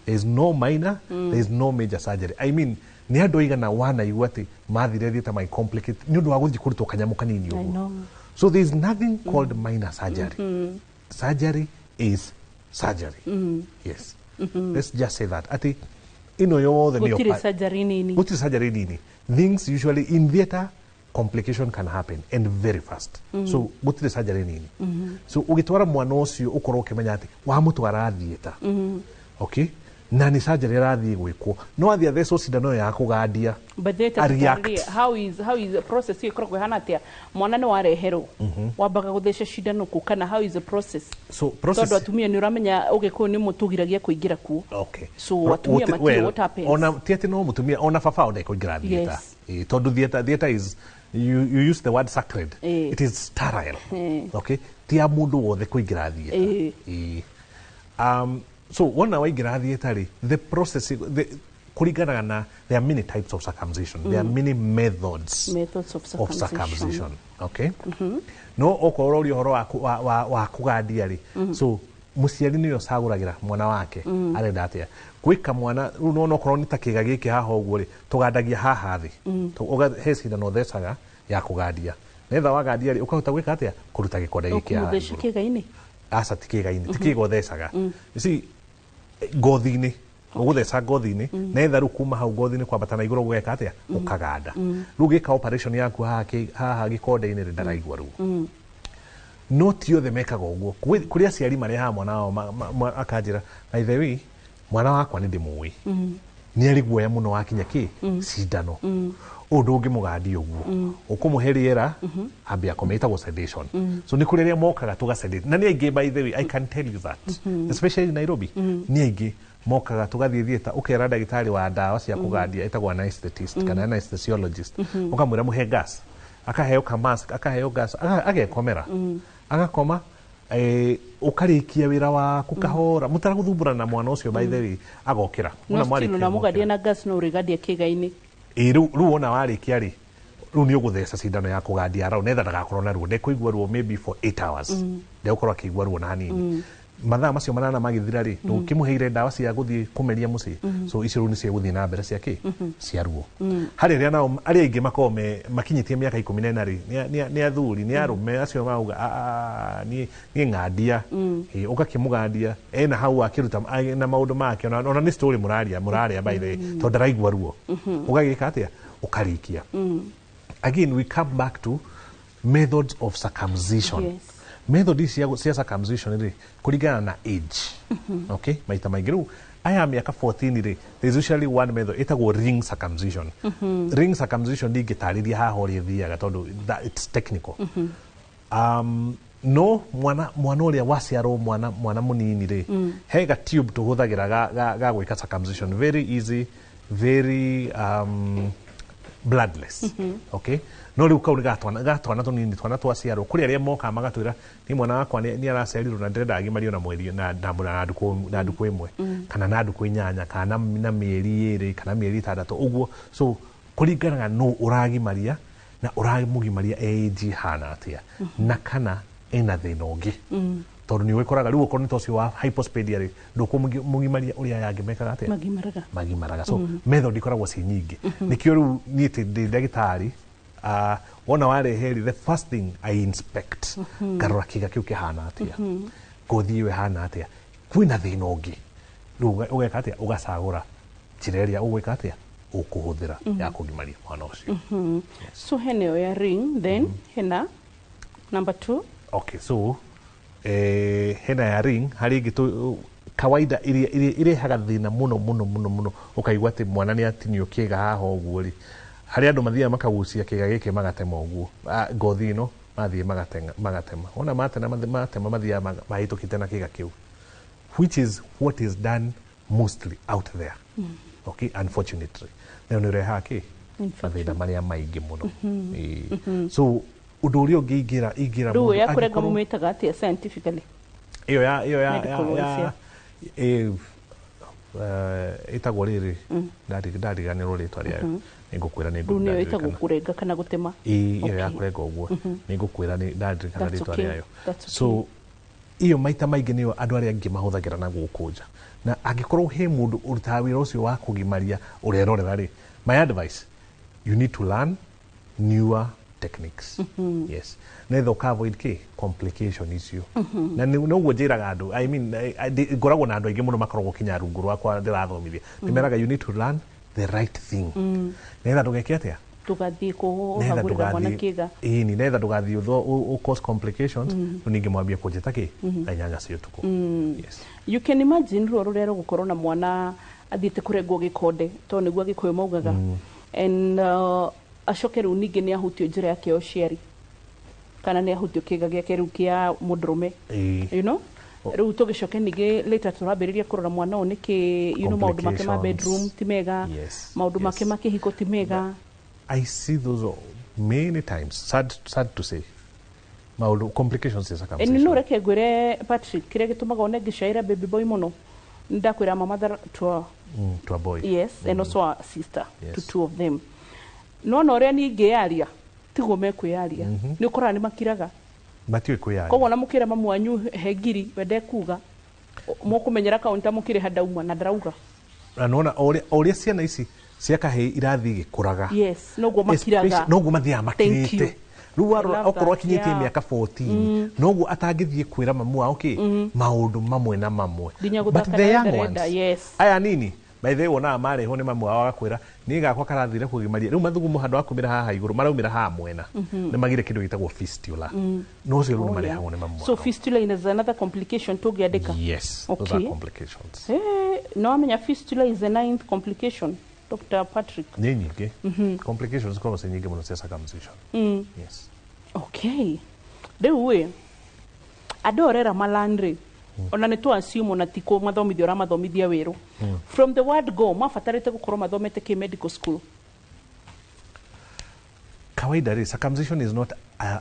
There is no minor, there is no major surgery. I mean, nĩ andũ aigana wanaigua atĩ mathire theatre my complicate nĩ ũndũ wa gũthiĩ kũrutwo kanyamũ kanini I ũguo? Know. So there is nothing called minor surgery. Surgery is surgery. Yes, let's just say that atĩ ĩno yothe nĩyo Gũtirĩ surgery nini. Gũtirĩ surgery nini. Things usually in theatre, complication can happen and very fast. So gũtirĩ surgery nini. So ũgĩtwara mwana ũcio, ũkorwo ũkĩmenya atĩ wamũtwara theatre, okay, na nĩ surgery arathiĩ gwĩkwo, no athiĩ athecwo cindano ĩyo ya kũgandia. But then A react. tũtarĩrie, how is the process ĩyo ĩkoragwo ĩhana atĩa? Mwana nĩ wareherwo, wambaga gũtheca cindano kũ, kana how is the process? So process Tondũ atumia nĩ ũramenya ũgĩkũyũ nĩ mũtũgiragia kũingĩra kuo. So atumia matirĩ, well, what happens? Ona ti atĩ no mũtumia, ona baba o ndekũingĩra theatre. Tondũ theatre is, you use the word sacred. It is sterile. Okay, ti ya mũndũ wothe kũingĩra theatre. So wona waingĩra theatre rĩ, the process, kũringanaga na, there are many types of circumcision, there are many methods Methods of of circumcision. Circumcision, okay. No okorwo ũroria ũhoro wa kũgandia rĩ, so Mũciari nĩwe ũcagũragĩra mwana wake arenda atĩa gwĩka mwana. Rĩu nona okorwo nĩ ta kĩga gĩkĩ haha ũguo rĩ, tũgandagia haha thĩ. He cindano ũthecaga ya kũgandia, netha wagandia rĩ, ũkahota gwĩka atĩa? Kũruta gĩkonde gĩkĩ haha Ũkũmũtheca igũrũ. Kĩga-inĩ? Aca, ti kĩga-inĩ, ti kĩga ũthecaga. You see, ngothi-inĩ ũgũtheca, ngothi-inĩ, netha rĩu kuma hau ngothi-inĩ kwambata na igũrũ gũgeka atĩa? Ũkaganda. Rĩu gĩka operation yaku haha haha gĩkonde-inĩ rĩ, ndaraigua ruo. No ti othe mekaga ũguo. Kũrĩ aciari marehaga mwana wao akanjĩra, "By the way, mwana wakwa nĩ ndĩmũĩ nĩ arĩ guoya mũno wakinya kĩ cindano. Ũũ ndũngĩmũgandia ũguo, ũkũmũhe rĩera ambe akome." Ĩtagwo sedation. So nĩ kũrĩ arĩa mokaga tũgasedate, na nĩ aingĩ, by the way, I can tell you that, especially in Nairobi, nĩ aingĩ mokaga tũgathiĩ theatre, ũkera ndagĩtarĩ wa ndawa cia kũgandia, ĩtagwo anesthetist kana anesthesiologist, ũkamwĩra mũhe gas, akaheo ka mask, akaheo gas, agekomera, agakoma, ũkarĩkia wĩra waku kahora mũtaragũthumbũrana na mwana ũcio. By the way, agokĩra. No Wona still mwarĩkia ona mũgandia agokĩra. Na gas no ũrĩgandia kĩga-inĩ. Ĩ, rĩu wona warĩkia rĩ, rĩu nĩ ũgũtheca cindano ya kũgandia arau netha ndagakorwo na ruo, ndekũigua ruo maybe for 8 hours, ndegũkorwo akĩigua ruo na hanini. Mathaa macio 8 magĩthira rĩ, ndũkĩmũheire ndawa cia gũthiĩ kũmeria mũciĩ. So icio rĩu nĩcio gũthiĩ na mbere cia kĩ cia ruo. Harĩ arĩa nao arĩa aingĩ makoragwo me makinyĩtie mĩaka 14 rĩ, nĩ athuri, nĩ arũme acio mauga, "Ah, ah, niĩ ng'andia." Ĩ, ũgakĩmũgandia ena hau akĩruta na maũndũ make, ona nĩ story mũraria mũraria, by the way, tondũ ndaraigua ruo. Ũgagĩka atĩa? Ũkarĩkia. Again, we come back to methods of circumcision. Method ici cia circumcision rĩ, kũringana na age, okay, maita maingĩ rĩu aya mĩaka 14 rĩ, there is usually one method ĩtagwo ring circumcision. Ring circumcision ndingĩtarĩria haha ũrĩa ĩthiaga tondũ it's technical. No mwana ũrĩa waciarwo, mwana mũnini rĩ, he ga tube tũhũthagĩra ga gwĩka circumcision, very easy, very bloodless, okay. No rĩu kau nĩ gatwana tũnini, twana twaciarwo. Kũrĩ arĩa mokaga magatwĩra, "Niĩ mwana wakwa nĩ araciarirwo na ndĩrenda agimario na mweri na ndukũ 1 kana na ndukũ 8 kana na mĩeri 2 kana mĩeri 6 ũguo." So kũringanaga no ũragimaria na ũramũgimaria age hana atĩa na kana ena thĩna ũngĩ, tondũ nĩ ũgĩkoraga rĩu okorwo nĩ ta ũcio wa hypospadia rĩ, ndũkũmũgimaria ũrĩa aya angĩ mekaga atĩa? Magimaraga. Magimaraga. So method ikoragwo ciĩ nyingĩ. Nĩkĩo rĩu niĩ ndĩ ndagĩtarĩ, wona warehe rĩ, the first thing I inspect, ngarora kĩga kĩu kĩhana atĩa, ngothi ĩyo ĩhana atĩa, kwĩna thĩna ũngĩ. Rĩu ũgeka atĩa? Ũgacagũra njĩra ĩrĩa ũgwĩka atĩa, ũkũhũthĩra ya kũgimaria mwana ũcio. So hena ĩyo ya ring, then hena number two. Okay, so hena ya ring, harĩ ĩngĩ kawaida ĩrĩa ĩrehaga thĩna mũno mũno mũno mũno, ũkaigua atĩ mwana nĩ atinio kĩga haha ũguo rĩ, harĩ andũ mathiaga makagucia kĩga gĩkĩ, magatema ũguo. Ah, ngothi ĩno mathiĩ magatema, wona matema mathiaga mahĩtũkĩte na kĩga kĩu, which is what is done mostly out there. Okay, unfortunately nayo nĩ ũrehaga kĩ mathĩna marĩa maingĩ mũno. Ĩĩ. So ũndũ ũrĩa ũngĩ ingĩra Rĩu mũndũ ya kũrenga mũmĩtaga atĩa scientifically? Ĩyo ya Medical ya ones. Ĩtagwo rĩrĩ, ndariganĩrwo rĩtwa rĩayo, nĩngũkwĩra nĩ Rĩu nĩyo ĩtagwo ndaririkanana. Kũrenga kana gũtema? Ĩĩ, ĩyo ya kũrenga ũguo, nĩngũkwĩra nĩ ndaririkana That's rĩtwa okay. rĩayo. That's okay. So iyo maita maingĩ nĩyo andũ arĩa angĩ mahũthagĩra na gũkũ nja. Na angĩkorwo he mũndũ ũrutaga wĩra ũcio wa kũgimaria ũrerorera rĩ, my advice, you need to learn newer techniques, yes, netha ũka avoid kĩ complication icio. Na noguo njĩraga andũ, I mean, ngoragwo na andũ aingĩ mũno makoragwo kinya rungu rwakwa ndĩrathomithia, ndĩmeraga you need to learn the right thing netha ndũgeke atĩa? Ndũgathiĩ Netha kũhagũrĩra mwana ndũgathiĩ kĩga. Ĩni, netha ndũgathiĩ ũ cause complications. Rĩu ningĩ mwambie kũnjĩta kĩ thaa 8 cia ũtukũ. Yes. You can imagine ruo rũrĩa rũgũkorwo na mwana athiĩte kũrengwo gĩkonde, tondũ nĩguo Agĩkũyũ maugaga, and acoke rĩu ningĩ nĩ ahutio njĩra yake ya ũciari kana nĩ ahutio kĩga gĩake rĩu kĩa mũndũrũme. Rĩu tũgĩcoke ningĩ later tũrambĩrĩria kũrora mwana ũyũ nĩkĩ, maũndũ make ma Complications. bedroom ti mega, maũndũ make ma kĩhiko ti mega. I see those many times. Sad, sad to say. Maũndũ complications cia Ĩ, circumcision. No reke ngwĩre, Patrick, kĩrĩa gĩtũmaga one ngĩcaĩra baby boy mũno, nĩ ndakwĩra mama mother to a To a boy. Yes, and also a sister to two of them. No na ũrĩa niĩ ingĩyaria tiguo mekwĩyaria, nĩ ũkoraga nĩ makiraga. Matiũĩ kwĩyaria. Koguo na mũkĩra mamu wanyu he ngiri, we ndekuga. Mũkũmenyera kaunta mũkĩrĩha ndauma na ndarauga. Na nona o ũrĩa ciana ici cia kahĩĩ irathiĩ igĩkũraga, yes, noguo makiraga. Noguo mathiaga Thank you. makirĩte. Rĩu warora I love okorwo that, akinyĩtie mĩaka 14, noguo atangĩthiĩ kwĩra mamu wao kĩ maũndũ mamwe na mamwe. Nginya But gũthaka the na young ndarenda, ones, aya nini, by the way, wonaga marehwo nĩ mamu wao agakwĩra niĩ gakwa karathire kũgimaria, rĩu mathugumo handũ ha kumĩra haha igũrũ maraumĩra haha mwena, nĩ magire kĩndũ gĩtagwo fistula. No ũcio rĩu nĩ marehagwo nĩ mamu So wao. fistula is another complication tũngĩandĩka. Yes, those are complications. Eh, no amenya fistula is the ninth complication, Dr. Patrick. Nĩ nyingĩ complications, ikoragwo ciĩ nyingĩ mũno cia circumcision, yes. Okay, rĩu ĩ andũ orera malanrĩ ona nĩ tũ assume ona ti kũmathomithia ũramathomithia wĩrũ from the word go, mabatarĩte gũkorwo mathomete kĩ medical school? Kawaida rĩ, circumcision is not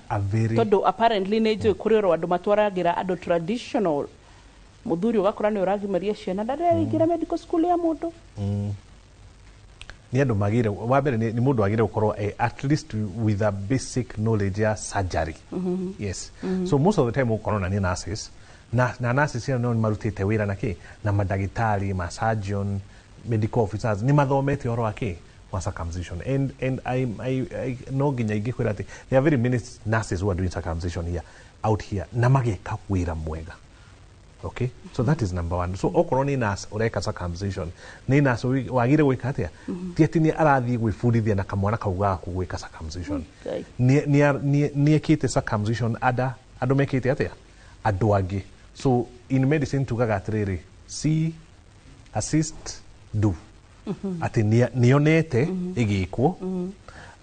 a very Tondũ apparently nĩ njũĩ kũrĩ oro andũ matwaragĩra andũ traditional, mũthuri ũgakora nĩ ũragimaria ciana na ndaraingĩra medical school ya mũndũ. Nĩ andũ magĩrĩire, wa mbere nĩ mũndũ agĩrĩire gũkorwo at least with a basic knowledge ya surgery, yes. So most of the time ũkorwo na nĩ nurses, na nurses ĩyo no nĩ marutĩte wĩra na kĩ na mandagĩtarĩ ma surgeon, medical officers, nĩ mathomete ũhoro wa kĩ wa circumcision. And I, no nginya ingĩkwĩra atĩ there are very many nurses who are doing circumcision here, out here, na mageka wĩra mwega. Okay, so that is number one. So okorwo nĩ nurse ũreka circumcision, nĩ nurse wagire gwĩka atĩa, ti atĩ nĩ arathiĩ gwĩbundithia na kamwana kau gaku gwĩka circumcision. Ngai. Nĩ ekĩte circumcision ada andũ mekĩte atĩa andũ angĩ. So in medicine tugaga atĩrĩrĩ, see, assist, do, atĩ nĩonete ĩgĩkwo,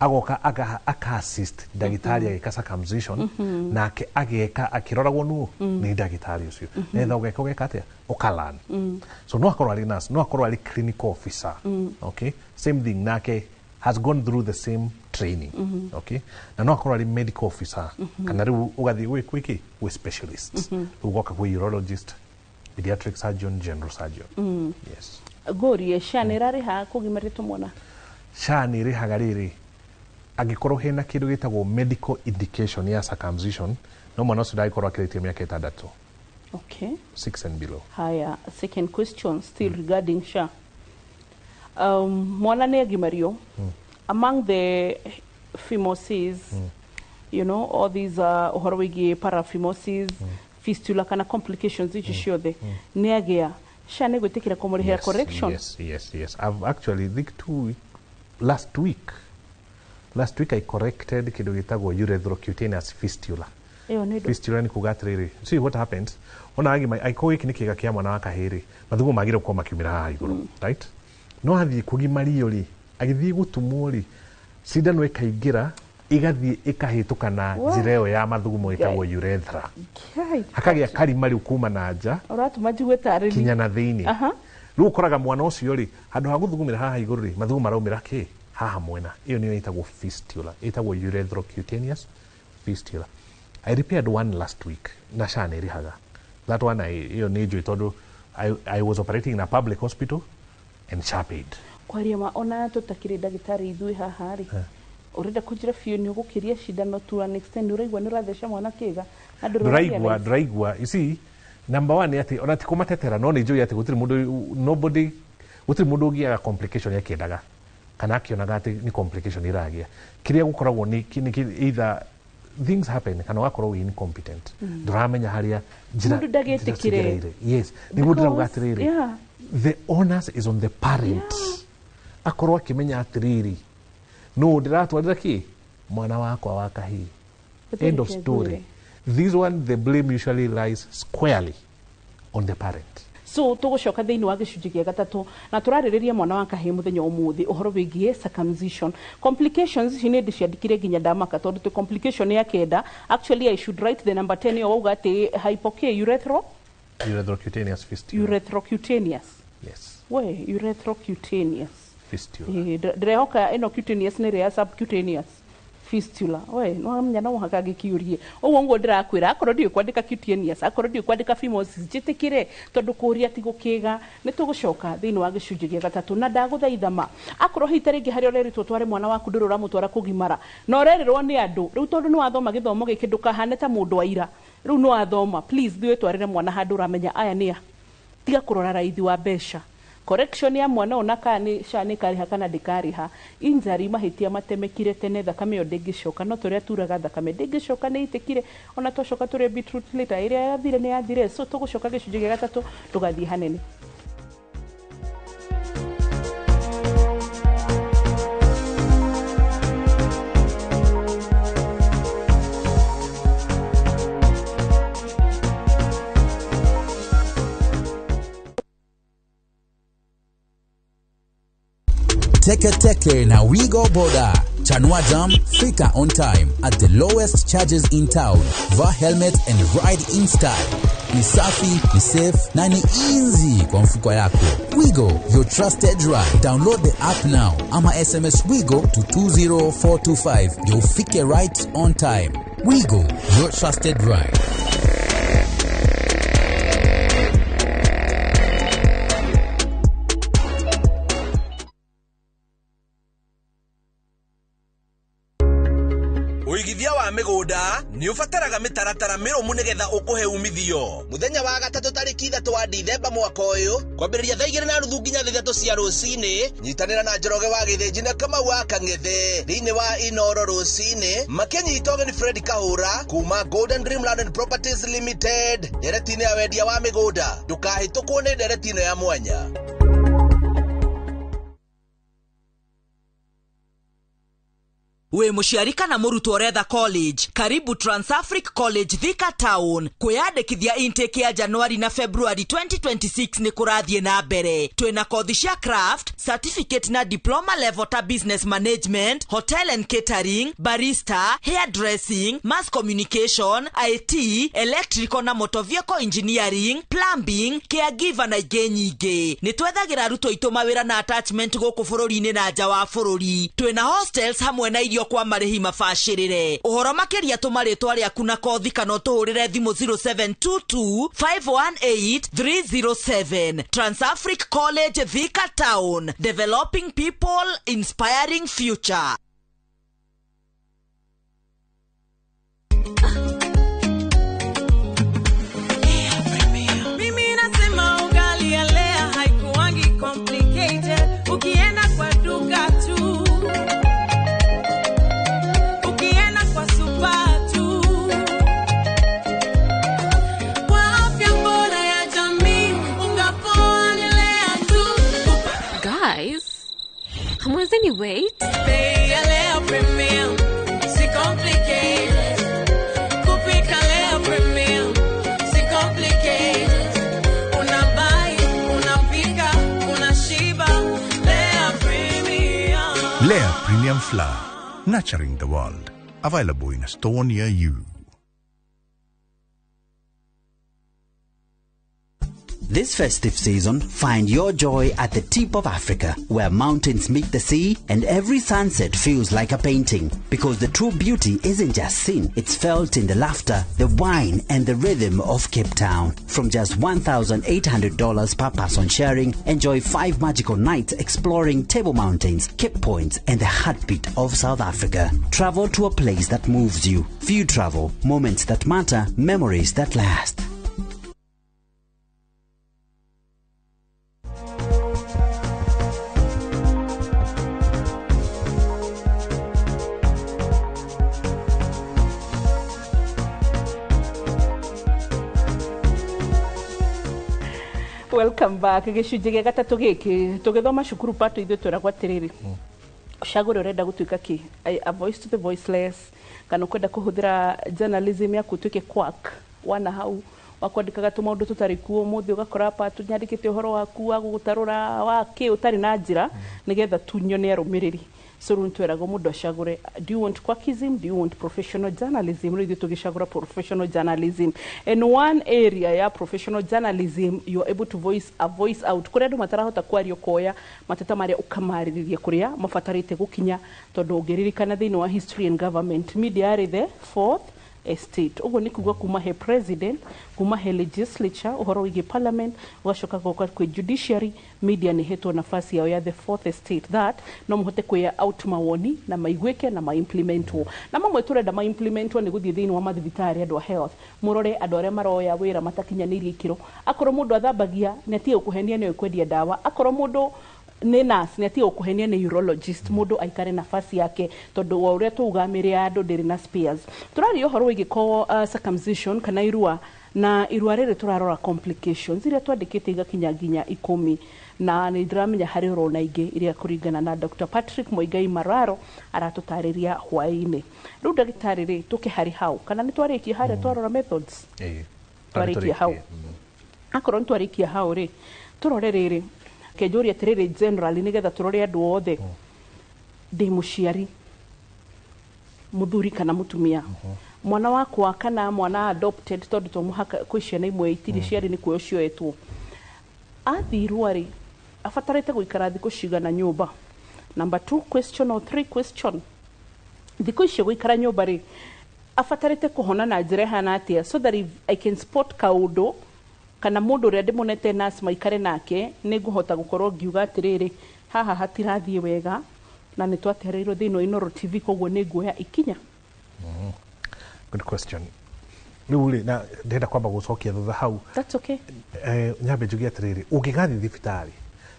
agoka aka assist ndagĩtarĩ agĩka circumcision, nake ageka akĩroragwo nũ nĩ ndagĩtarĩ ũcio, nĩgetha ũgeka atĩa, ũkalan. So no akorwo arĩ nurse, no akorwo arĩ clinical officer, okay, same thing, nake has gone through the same training, okay. Na no akorwo arĩ medical officer, kana rĩu ũgathiĩ gwĩ gwĩkĩ gwĩ specialist, rĩu ũgoka kwĩ urologist, pediatric surgeon, general surgeon, yes. Ngũrie, SHA nĩ ĩrarĩha kũgimaria tũmwana? SHA nĩ ĩrĩhaga rĩrĩ angĩkorwo hena kĩndũ gĩtagwo medical indication ya circumcision, no mwana ũcio ndagĩkorwo akĩrĩtie mĩaka 6. 6 and below. Haya, second question still regarding SHA. Mwana nĩ agimario, among the phimosis, all these ũhoro wĩgiĩ paraphimosis, fistula kana complications ici ciothe, nĩ agĩa, SHA nĩ gwĩtĩkĩra kũmũrĩhĩra correction? Yes. I've actually think last week, last week I corrected kĩndũ gĩtagwo urethrocutaneous fistula. Ĩyo nĩ ndũ? Fistula nĩ kuga atĩrĩrĩ, see what happens, ona agima angĩkorwo gĩkĩ nĩ kĩga kĩa mwana wa kahĩĩ rĩ, mathugumo magĩrĩire gũkorwo makiumĩra haha igũrũ, right? No athiĩ kũgimario rĩ, agĩthiĩ gũtumwo rĩ, cindano ĩkaingĩra, ĩgathiĩ ĩkahĩtũka na What? njĩra ĩyo ya mathugumo ĩtagwo urethra. Kai, Hakagĩa karima rĩu kuma na nja ũratũma njigue tarĩri. kinya na thĩinĩ. Rĩu ũkoraga mwana ũcio rĩ, handũ ha gũthugumĩra haha igũrũ rĩ, mathugumo maraumĩra kĩ haha mwena. Ĩyo nĩyo ĩtagwo fistula, ĩtagwo urethrocutaneous fistula. I repaired one last week na SHA nĩ ĩrĩhaga that one. Ĩyo nĩ njũĩ tondũ I was operating in a public hospital and SHA paid. Kwaria ma, ona tũtakĩrĩ ndagĩtarĩ ithuĩ haha rĩ, ũrenda kũnjĩra biũ nĩ ũgũkĩria cindano to an extent ũraigua nĩ ũratheca mwana kĩga na ndũrĩ Ndũraigua. ũrarealize. Ndũraigua. You see, number one nĩ atĩ ona ti kũmatetera, no nĩ njũĩ atĩ gũtirĩ mũndũ, nobody, gũtirĩ mũndũ ũgĩaga complication akĩendaga kana akĩonaga atĩ nĩ complication ĩragĩa. Kĩrĩa gũkoragwo nĩ either things happen kana ũgakorwo wĩ incompetent, ndũramenya harĩa njĩra Mũndũ ndagĩtĩkĩre. njĩra cigereire. Yes, nĩguo ndĩrauga Because, atĩrĩrĩ, the onus is on the parent, akorwo akĩmenya atĩrĩrĩ, no ndĩratwarĩra kĩ mwana wakwa wa kahĩĩ. End of story. This one, the blame usually lies squarely on the parent. So tũgũcoka thĩinĩ wa gĩcunjĩ gĩa gatatũ na tũrarĩrĩria mwana wa kahĩĩ mũthenya ũmũthĩ, ũhoro wĩgiĩ circumcision complications. Ici nĩ ndĩciandĩkire nginya ndamaka tondũ twĩ complication ya kenda. Actually, I should write the number 10 ĩyo wauga atĩ hypoke urethro Urethrocutaneous fistula. Urethrocutaneous. Yes. We urethrocutaneous Fistula. Ĩĩ, ndĩrehoka ĩno cutaneous nĩ ĩrĩa ya subcutaneous fistula. We no amenya no mũhaka ngĩkiũrie ũguo nguo ndĩrakwĩra, akorwo ndiũĩ kwandĩka cutaneous, akorwo ndiũĩ kwandĩka phimosis, njĩtĩkĩre tondũ kũria ti gũkĩga. Nĩ tũgũcoka thĩinĩ wa gĩcunjĩ gĩa gatatũ na ndagũthaitha ma akorwo hihi ta rĩngĩ harĩa ũrerĩtwo tware mwana waku ndũrĩ ũramũtwara kũgimara na ũrerĩrwo nĩ andũ rĩu, tondũ nĩ wathoma gĩthomo gĩkĩ, ndũkahane ta mũndũ wa ira. Rĩu nĩ wathoma, please thiĩ wĩtwarĩre mwana handũ ũramenya aya nĩ a Tiga kũrora raithi wa mbeca. Correction ya mwana ona kana nĩ SHA nĩ karĩha kana ndĩkarĩha. Injury, mahĩtia matemekire tene, thakame ĩyo ndĩngĩcoka. No tũrĩa turaga thakame ndĩngĩcoka, nĩ ĩitĩkire. Ona twacoka tũrĩe beetroot later, ĩrĩa yathire nĩ yathire. So tũgũcoka gĩcunjĩ gĩa gatatũ, ndũgathiĩ hanene. Teke Teke na Wigo Boda. Chanua Jam, fika on time at the lowest charges in town. Vaa helmet and ride in style. Ni safi, ni safe na ni easy kwa mfuko yako. Wigo, your trusted ride. Download the app now ama SMS Wigo to 20425 ndio ufike right on time. Wigo, your trusted ride. Ũigithia wa mĩgũnda nĩ ũbataraga mĩtaratara mĩrũmu nĩgetha ũkũhe umithio. Mũthenya wa gatatũ tarĩki 3 wa Dithemba mwaka ũyũ, kwambĩrĩria thaa 2:30 nginya 3 cia rũcinĩ, nyitanĩra na Njoroge wa Gĩthĩnji na Kamau wa Kang'ethe thĩinĩ wa Inoro rũcinĩ, makĩnyita ũgeni Fred Kahũra kuma Golden Dream Land and Properties Limited ndereti-inĩ ya wendia wa mĩgũnda. Ndũkahĩtũkwo nĩ ndereti ĩno ya mwanya. Wĩ mũciari kana mũrutwo ũretha college, karibu Transafric College Thika Town. Kwĩyandĩkithia intake ya Januari na February 2026 nĩ kũrathiĩ na mbere. Twĩna kothi cia craft, certificate na diploma level ta business management, hotel and catering, barista, hairdressing, mass communication, IT, electrical na motor vehicle engineering, plumbing, caregiver na ingĩ nyingĩ. Nĩ twethagĩra arutwo aitũ mawĩra na attachment gũkũ bũrũri-inĩ na nja wa bũrũri. Twĩna hostels hamwe na irio kwa marĩhi mabacĩrĩre. Ũhoro makĩria tũma rĩtwa rĩaku na kothi kana ũtũhũrĩre thimũ 0722 518 307. Transafric College Thika Town, developing people, inspiring future. Mimi nasema ugali ya Lea haikuangi complicated. Ukienda kwa duka tu, ukienda kwa super tu. Kwa afya bora ya jamii, unga poa ni Lea tu. Guys, hamwezi wait? Bei ya Lea Premium, si complicated. Kupika Lea Premium, si complicated. Unabuy, unapika, unashiba. Lea Premium. Lea Premium Flour, nurturing the world. Available in a store near you. This festive season, find your joy at the tip of Africa, where mountains meet the sea and every sunset feels like a painting. Because the true beauty isn't just seen, it's felt in the laughter, the wine, and the rhythm of Cape Town. From just $1,800 per person sharing, enjoy 5 magical nights exploring Table Mountains, Cape Points, and the heartbeat of South Africa. Travel to a place that moves you. View travel, moments that matter, memories that last. Welcome back. Gĩcunjĩ gĩa gatatũ gĩkĩ tũgĩthoma cukuru pato ithuĩ twĩragwo atĩrĩrĩ, ũcagũre ũrenda gũtuĩka kĩ, a voice to the voiceless, kana ũkwenda kũhũthĩra journalism yaku ũtuĩke quack wana hau wa kwandĩkaga tũmaũndũ tũtarĩ kuo. Ũmũthĩ ũgakora pato nyandĩkĩte ũhoro waku wa gũgũtarũra wa kĩ ũtarĩ na njĩra nĩgetha tunyio nĩ arũmĩrĩri. So rĩu nĩtweragwo mũndũ acagũre, do you want quackism, do you want professional journalism? Rĩu ithuĩ tũgĩcagũra professional journalism. And one area ya professional journalism, you are able to voice a voice out kũrĩa andũ matarahota kwaria, ũkoya mateta marĩa ũkamarĩrĩria kũrĩa mabatarĩte gũkinya. Tondũ ũngĩririkana thĩinĩ wa history and government, media yarĩ the fourth Estate. Ũguo nĩ kuga kuma he president, kuma he legislature, ũhoro wĩgiĩ parliament, ũgacoka gũka kwĩ judiciary, media nĩ hetwo nafasi yao ya the fourth estate, that no mũhote kwĩa out mawoni na maiguĩke na maimplementwo. Na mamwe tũrenda maimplementwo nĩ gũthiĩ thĩinĩ wa mathibitarĩ, andũ a health mũrore andũ arĩa maroya wĩra matakinyanĩirie ikĩro. Akorwo mũndũ athambagia nĩ atige gũkũhenia nĩoĩ kwendia ndawa, akorwo mũndũ nĩ nurse nĩ atige gũkũhenia nĩ urologist. Mũndũ aikare nafasi yake, tondũ wa ũrĩa tuuga mĩrĩ ya andũ ndĩrĩ na spares. Tũraria ũhoro wĩgiĩ ko circumcision kana irua, na irua rĩrĩ tũrarora complications iria twandĩkĩte igakinya nginya 10, na nĩ ndĩramenya harĩ ũrona ingĩ iria kũringana na Dr. Patrick Muigai Mararo aratũtarĩria hwaĩ-inĩ. Rĩu ndagĩtarĩ rĩ, tũke harĩ hau kana nĩ twarĩkia harĩa twarora methods? Ĩĩ. Twarĩkia hau. Akorwo nĩ twarĩkia hau rĩ, tũrore rĩrĩ kenjũria atĩrĩrĩ, generally, nĩgetha tũrore andũ othe. Ndĩ mũciari mũthuri kana mũtumia, mwana wakwa kana mwana adopted, tondũ to mũhaka, kwĩ ciana imwe itirĩ ciarĩ nĩ kuoyo cioetwo, athiĩ irua rĩ, abatarĩte gũikara thikũ cigana nyũmba? Number two question or three question, thikũ icio gũikara nyũmba rĩ, abatarĩte kũhona na njĩra ĩhana atĩa, so that if I can spot kaũndũ kana mũndũ ũrĩa ndĩmonete nurse maikare nake, nĩ ngũhota gũkorwo ngiuga atĩrĩrĩ, haha hatirathiĩ wega, na nĩ twatereirwo thĩinĩ wa Inooro TV, koguo nĩ nguoya ikinya. Good question. Rĩu rĩ, na ndĩrenda kwamba gũcokia thutha hau. That's okay. Nyambe njuge atĩrĩrĩ, ũngĩgathiĩ thibitarĩ,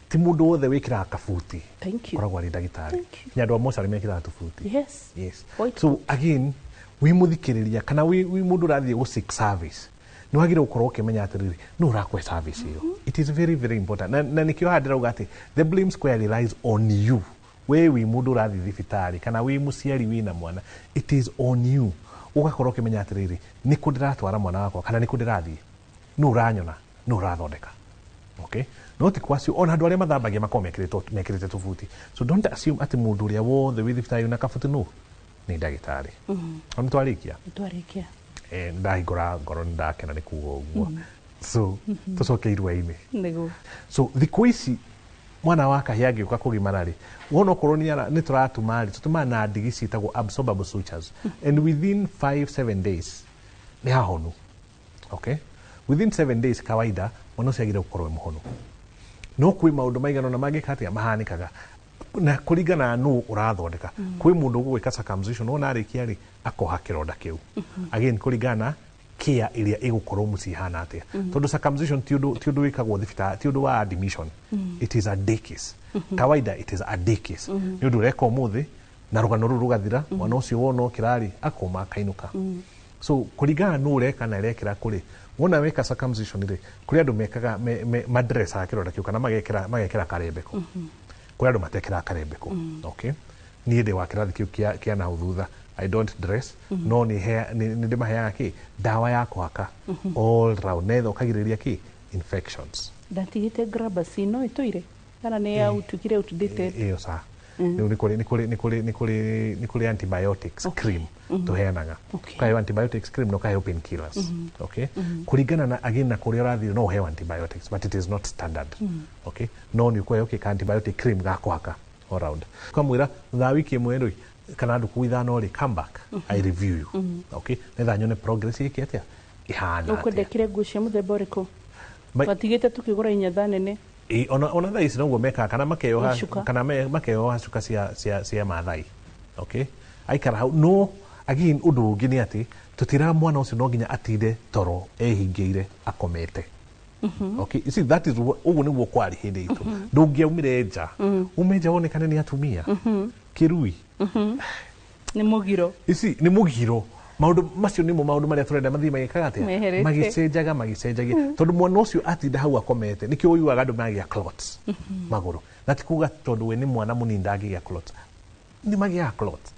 ti mũndũ wothe wĩkĩraga kabuti Thank you. koragwo arĩ ndagĩtarĩ. Nĩ andũ a mocarĩ mekĩraga tũbuti. Yes. White. So again, wĩ mũthikĩrĩria kana wĩ mũndũ ũrathiĩ gũ seek service, nĩ wagĩrĩirwo gũkorwo ũkĩmenya atĩrĩrĩ, nũ ũrakũhe service ĩyo. It is very very important, na nĩkĩo haha ndĩrauga atĩ the blame squarely lies on you. We wĩ mũndũ ũrathiĩ thibitarĩ kana wĩ mũciari wĩna mwana, it is on you ũgakorwo ũkĩmenya atĩrĩrĩ, nĩ kũ ndĩratwara mwana wakwa kana nĩ kũ ndĩrathiĩ, nũ ũranyona, nũ ũrathondeka. Okay, no ti kwacio ona andũ arĩa mathambagia makoragwo mekĩrĩte tũbuti, so don't assume atĩ mũndũ ũrĩa wothe wĩ thibitarĩ wĩna kabuti nũ nĩ ndagĩtarĩ. Nĩ twarĩkia? Nĩ twarĩkia. Ndahingũra ngoro, nĩ ndakena nĩ kuga ũguo. So tũcoke irua-inĩ. Nĩguo. So thikũ ici mwana wa kahĩĩ angĩũka kũgimara rĩ, wona okorwo nĩ tũratuma rĩ, tũtumaga na ndigi ciĩtagwo absorbable sutures, and within 5 7 days nĩ hahonu. Okay, within 7 days kawaida mwana ũcio agĩrĩire gũkorwo e mũhonu. No kwĩ maũndũ maigana ũna mangĩka atĩa mahanĩkaga na kũringana na nũ ũrathondeka. Kwĩ mũndũ ũgũgwĩka circumcision, wona arĩkia rĩ, akoha kĩronda kĩu. Again, kũringana na care ĩrĩa ĩgũkorwo mũciĩ hana atĩa, tondũ circumcision ti ũndũ wĩkagwo thibitarĩ, ti ũndũ wa admission. It is a day case. Kawaida it is a day case. Nĩ ũndũ ũreka ũmũthĩ na rũgano rũu rũgathira, mwana ũcio wona okĩra rĩ, akoma akainũka. So kũringana nũ ũreka na ĩrekĩra kũrĩ wona weka circumcision rĩ, kũrĩ andũ mekaga madressaga kĩronda kĩu kana magekĩra karembeko, kũrĩ andũ matekĩraga karembeko. Okay, niĩ ndĩ wa kĩrathi kĩu kĩa nahau thutha. I don't dress, no nĩ ndĩmaheaga kĩ ndawa ya kũhaka all round netha ũkagirĩrĩria kĩ infections. Ndatigĩte grabasi no ĩtũire kana nĩ yautukire outdated? Ĩyo sa rĩu nĩ kũrĩ antibiotics cream tũheanaga. Ũkaheo antibiotics cream na ũkaheo painkillers. Okay, kũringana na again na kũrĩa ũrathiĩ, no ũheo antibiotics, but it is not standard. Okay, no nĩ ũkũheo kĩ ka antibiotic cream ga kũhaka all round, ũkamwĩra thutha wa wiki ĩmwe rĩ kana ndukũ 5 rĩ, come back, I review you. Okay, nĩgetha nyone progress ĩkĩ atĩa, ĩhana atĩa. Ũkwendekire nguo cia mũthemba ũrĩkũ? Twatigĩte tukĩgũra inyatha nene. Ĩ, ona thaa ici noguo mekaga kana makeyoha. Cuka. Kana makeyoha cuka cia mathai. Okay, aikara hau. No again, ũndũ ũngĩ nĩ atĩ tũtiraga mwana ũcio no nginya atinde toro ehingĩire akomete. Okay, you see, that is ũguo nĩguo kwarĩ hĩndĩ itũ. Ndũngĩaumire nja, ume nja wonekane nĩ atumia kĩrui. Nĩ mũgiro. Ici nĩ mũgiro. Maũndũ macio nĩmo maũndũ marĩa tũrenda mathiĩ magĩkaga atĩa? Meherete. Magĩcenjaga, magĩcenjagia, tondũ mwana ũcio atinda hau akomete, nĩkĩo ũiguaga andũ magĩa clots magũrũ. Na ti kuga tondũ we nĩ mwana mũnini ndangĩgĩa clots, nĩ magĩaga clots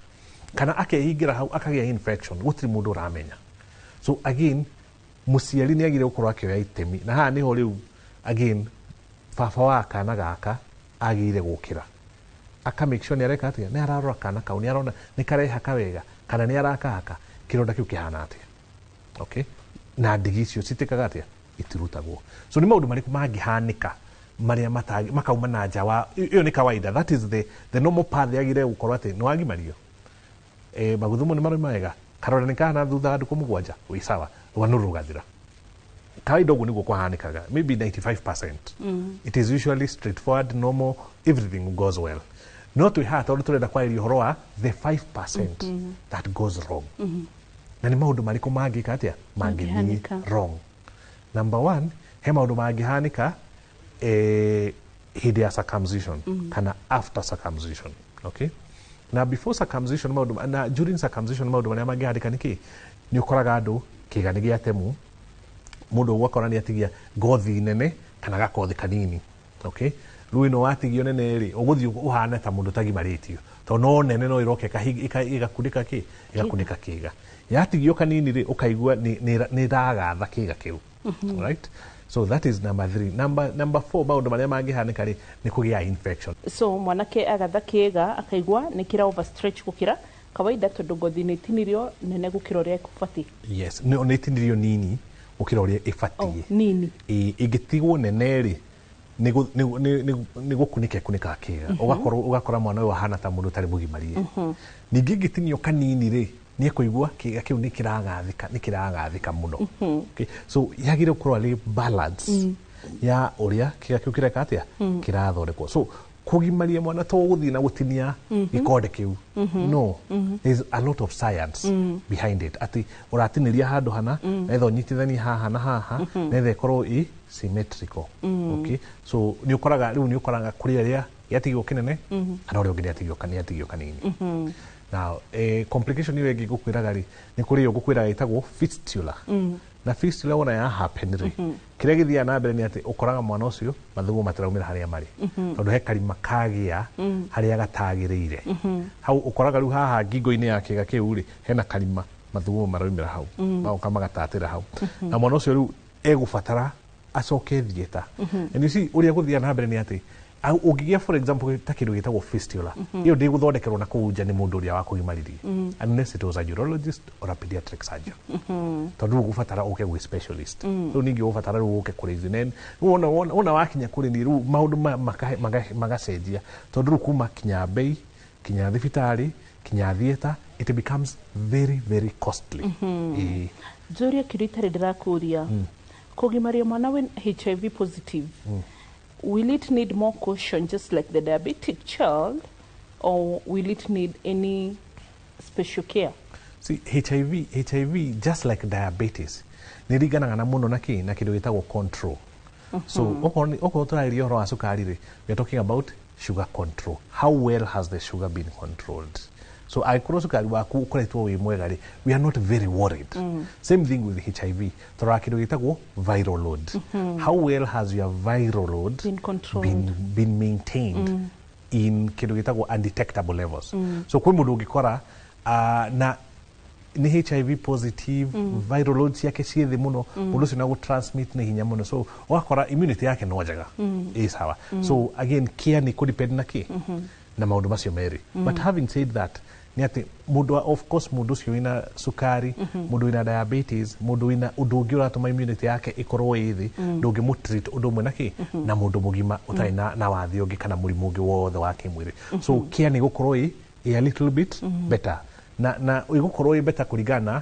kana akehingĩra hau akagĩa infection, gũtirĩ mũndũ ũramenya. So again, mũciari nĩ agĩrĩire gũkorwo akĩoya itemi, na haha nĩho rĩu again baba wa kana gaka agĩrĩire gũkĩra aka make sure nĩ areka atĩa, nĩ ararora kana kau, nĩ arona nĩ karehaka wega kana nĩ arakahaka, kĩronda kĩu kĩhana atĩa. Okay, na ndigi icio citĩkaga atĩa, itirutagwo. So nĩ maũndũ marĩkũ mangĩhanĩka marĩa makauma na nja wa ĩyo? Nĩ kawaida, that is the normal path yagĩrĩire gũkorwo atĩ nĩ wagimario, maguthumo nĩ marauma wega. Karonda nĩ kahana thutha wa ndukũ 7, wĩ sawa, rũgano rũgathira. Kawaida ũguo nĩguo kũhanĩkaga, maybe 95%. It is usually straightforward, normal, everything goes well. No twĩ haha tondũ tũrenda kwarĩria ũhoro wa the 5% that goes wrong. Na nĩ maũndũ marĩkũ mangĩka atĩa, mangĩthiĩ Mangĩhanĩka. wrong? Number one, he maũndũ mangĩhanĩka hĩndĩ ya circumcision kana after circumcision. Okay, na before circumcision, maũndũ na during circumcision, maũndũ marĩa mangĩhanĩka nĩ kĩ? Nĩ ũkoraga andũ kĩga nĩ gĩatemu, mũndũ ũgakora nĩ atigia ngothi nene kana gakothi kanini. Okay, rĩu ĩno watigio nene rĩ, ũgũthiĩ ũhane ta mũndũ ũtagimarĩtio, tondũ no nene no ĩroka ĩgakunĩka kĩ, ĩgakunĩka kĩga. Yatigio kanini rĩ, ũkaigua nĩ ĩragatha kĩga kĩu. Right, so that is number three. Number four, maũndũ marĩa mangĩhanĩka rĩ, nĩ kũgĩa infection. So mwanake agatha kĩga akaigua nĩ kĩra overstretch gũkĩra kawaida, tondũ ngothi nĩ ĩtinirio nene gũkĩra ũrĩa ĩkũbatiĩ. Yes, nĩ ĩtinirio nini gũkĩra ũrĩa ĩbatiĩ. Oh, nini. Ĩ, ĩngĩtigwo nene rĩ, nĩ gũkunĩka ĩkunĩkaga kĩga. Ũgakorwo ũgakora mwana ũyũ ahana ta mũndũ ũtarĩ mũgimarie. Ningĩ ĩngĩtinio kanini rĩ, nĩ ekũigua kĩga kĩu nĩ kĩragathĩka mũno. Okay? So yagĩrĩire gũkorwo arĩ balance ya ũrĩa kĩga kĩu kĩreka atĩa, kĩrathondekwo. So kũgimaria mwana to gũthiĩ na gũtinia gĩkonde kĩu. No, there's a lot of science behind it, atĩ ũratinĩria handũ hana netha ũnyitithanie haha na haha netha ĩkorwo ĩ symmetrical. Okay, so nĩ ũkoraga rĩu, nĩ ũkoraga kũrĩ arĩa gĩatigwo kĩnene kana ũrĩa ũngĩ nĩ atigio kanini. Now, complication ĩyo ĩngĩ ngũkwĩraga rĩ, nĩ kũrĩ ĩyo ngũkwĩraga ĩtagwo fistula. Na fistula wona ya happen rĩ, kĩrĩa gĩthiaga na mbere nĩ atĩ ũkoraga mwana ũcio mathugumo matiraumĩra harĩa marĩ, tondũ he karima kagĩa harĩa gatagĩrĩire. Hau ũkoraga rĩu haha ngingo-inĩ ya kĩga kĩu rĩ, hena karima, mathugumo maraumĩra hau, magoka magatatĩra hau, na mwana ũcio rĩu egũbatara acoke theatre. And you see, ũrĩa gũthiaga na mbere nĩ atĩ ũngĩgĩa, for example, ta kĩndũ gĩtagwo fistula, ĩyo ndĩgũthondekerwo na kũu nja nĩ mũndũ ũrĩa wakũgimaririe, unless it was a urologist or a pediatric surgeon, tondũ rĩu ũgũbatara ũke gwĩ specialist. Rĩu ningĩ ũgũbatara rĩu ũke kũrĩ ithuĩ. Wona wakinya kũrĩ niĩ, rĩu maũndũ magacenjia, tondũ rĩu kuma kinya mbei, kinya thibitarĩ, kinya theatre, it becomes very very costly. Ĩĩ. Njũrie kĩũria itarĩ ndĩrakũria. Kũgimaria mwana wĩ HIV positive, will it need more caution just like the diabetic child, or will it need any special care? See, HIV, just like diabetes, nĩ ringanaga na mũno na kĩ, na kĩndũ gĩtagwo control. So okorwo tũrarĩria ũhoro wa cukari rĩ, we are talking about sugar control. How well has the sugar been controlled? So angĩkorwo cukari waku ũkoretwo wĩ mwega rĩ, we are not very worried. Same thing with HIV. Tũroraga kĩndũ gĩtagwo viral load. How well has your viral load been controlled, been maintained in kĩndũ gĩtagwo undetectable levels? So kwĩ mũndũ ũngĩkora na nĩ HIV positive, viral load ciake ciĩ thĩ mũno, mũndũ ũcio na gũtransmit nĩ hinya mũno, so ũgakora immunity yake no njega, ĩ sawa. So again, care nĩ kũdepend na kĩ, na maũndũ macio merĩ. But having said that, nĩ atĩ mũndũ of course mũndũ ũcio wĩna cukari, mũndũ wĩna diabetes, mũndũ wĩna ũndũ ũngĩ ũratũma immunity yake ĩkorwo ĩ thĩ, ndũngĩmũtreat ũndũ ũmwe na kĩ, na mũndũ mũgima ũtarĩ na wathi ũngĩ kana mũrimũ ũngĩ wothe wa kĩmwĩrĩ. So care nĩ gũkorwo ĩ a little bit better, na ĩgũkorwo ĩ better kũringana na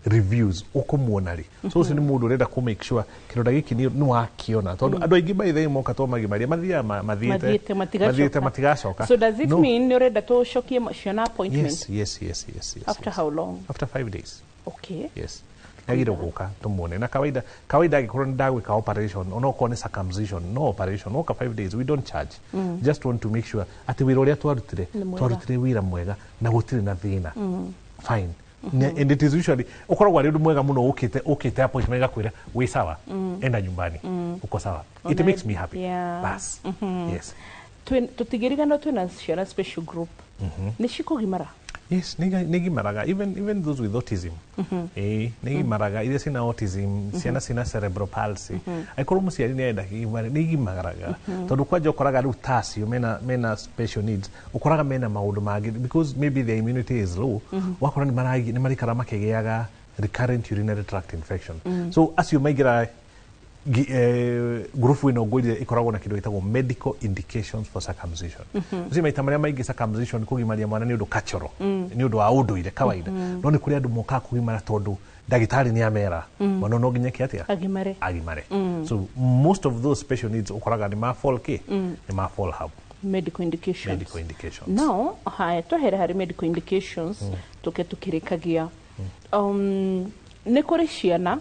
reviews ũkũmuona rĩ. So ũcio nĩ mũndũ ũrenda kũ make sure kĩronda gĩkĩ nĩ wakiona, tondũ andũ aingĩ by the way moka to magimaria mathiaga mathiĩte. Mathiĩte matigacoka. Mathiĩte matigacoka. So does it No. mean nĩ ũrenda tũcokie ciana appointment? Yes. After Yes. how long? After 5 days. Yes, yagĩrĩire gũka tũmuone. Na kawaida kawaida, angĩkorwo nĩ ndagwĩka operation, onokorwo nĩ circumcision, no operation, woka 5 days, we don't charge. Just want to make sure atĩ wĩra ũrĩa twarutire, Nĩ mwega. twarutire wĩra mwega na gũtirĩ na thĩna. Fine. And it is usually ũkoragwo arĩ ũndũ mwega mũno ũkĩte appointment ĩgakwĩra wĩ sawa, enda nyumbani, uko sawa. It makes me happy. Bas, yes. Tũtingĩriganĩrwo twĩna ciana special group, nĩ cikũgimara? Yes, nĩ gimaraga, even those with autism. Nĩ gimaraga, iria ciĩna autism, ciana ciĩna cerebral palsy. Angĩkorwo mũciari nĩ arenda kĩgimare, nĩ igimaraga. Tondũ kwanja ũkoraga rĩu tacio mena special needs, ũkoraga mena maũndũ mangĩ because maybe their immunity is low. Wakora nĩ maraikara makĩgĩaga recurrent urinary tract infection. So acio maingĩraga Ngurubu ĩno ngwĩrire ĩkoragwo na kĩndũ gĩtagwo medical indications for circumcision. Ũcio maita marĩa maingĩ circumcision, kũgimaria mwana, nĩ ũndũ cultural, nĩ ũndũ wa ũndũire kawaida, no nĩ kũrĩ andũ mokaga kũgimara tondũ ndagĩtarĩ nĩ amera mwana no nginya eke atĩa? Agimare. Agimare. So most of those special needs ũkoraga nĩ ma fall kĩ, nĩ ma fall hau medical indications. Medical indications. Now haya, twehere harĩ medical indications, tuke tukĩrĩkagia, nĩ kũrĩ ciana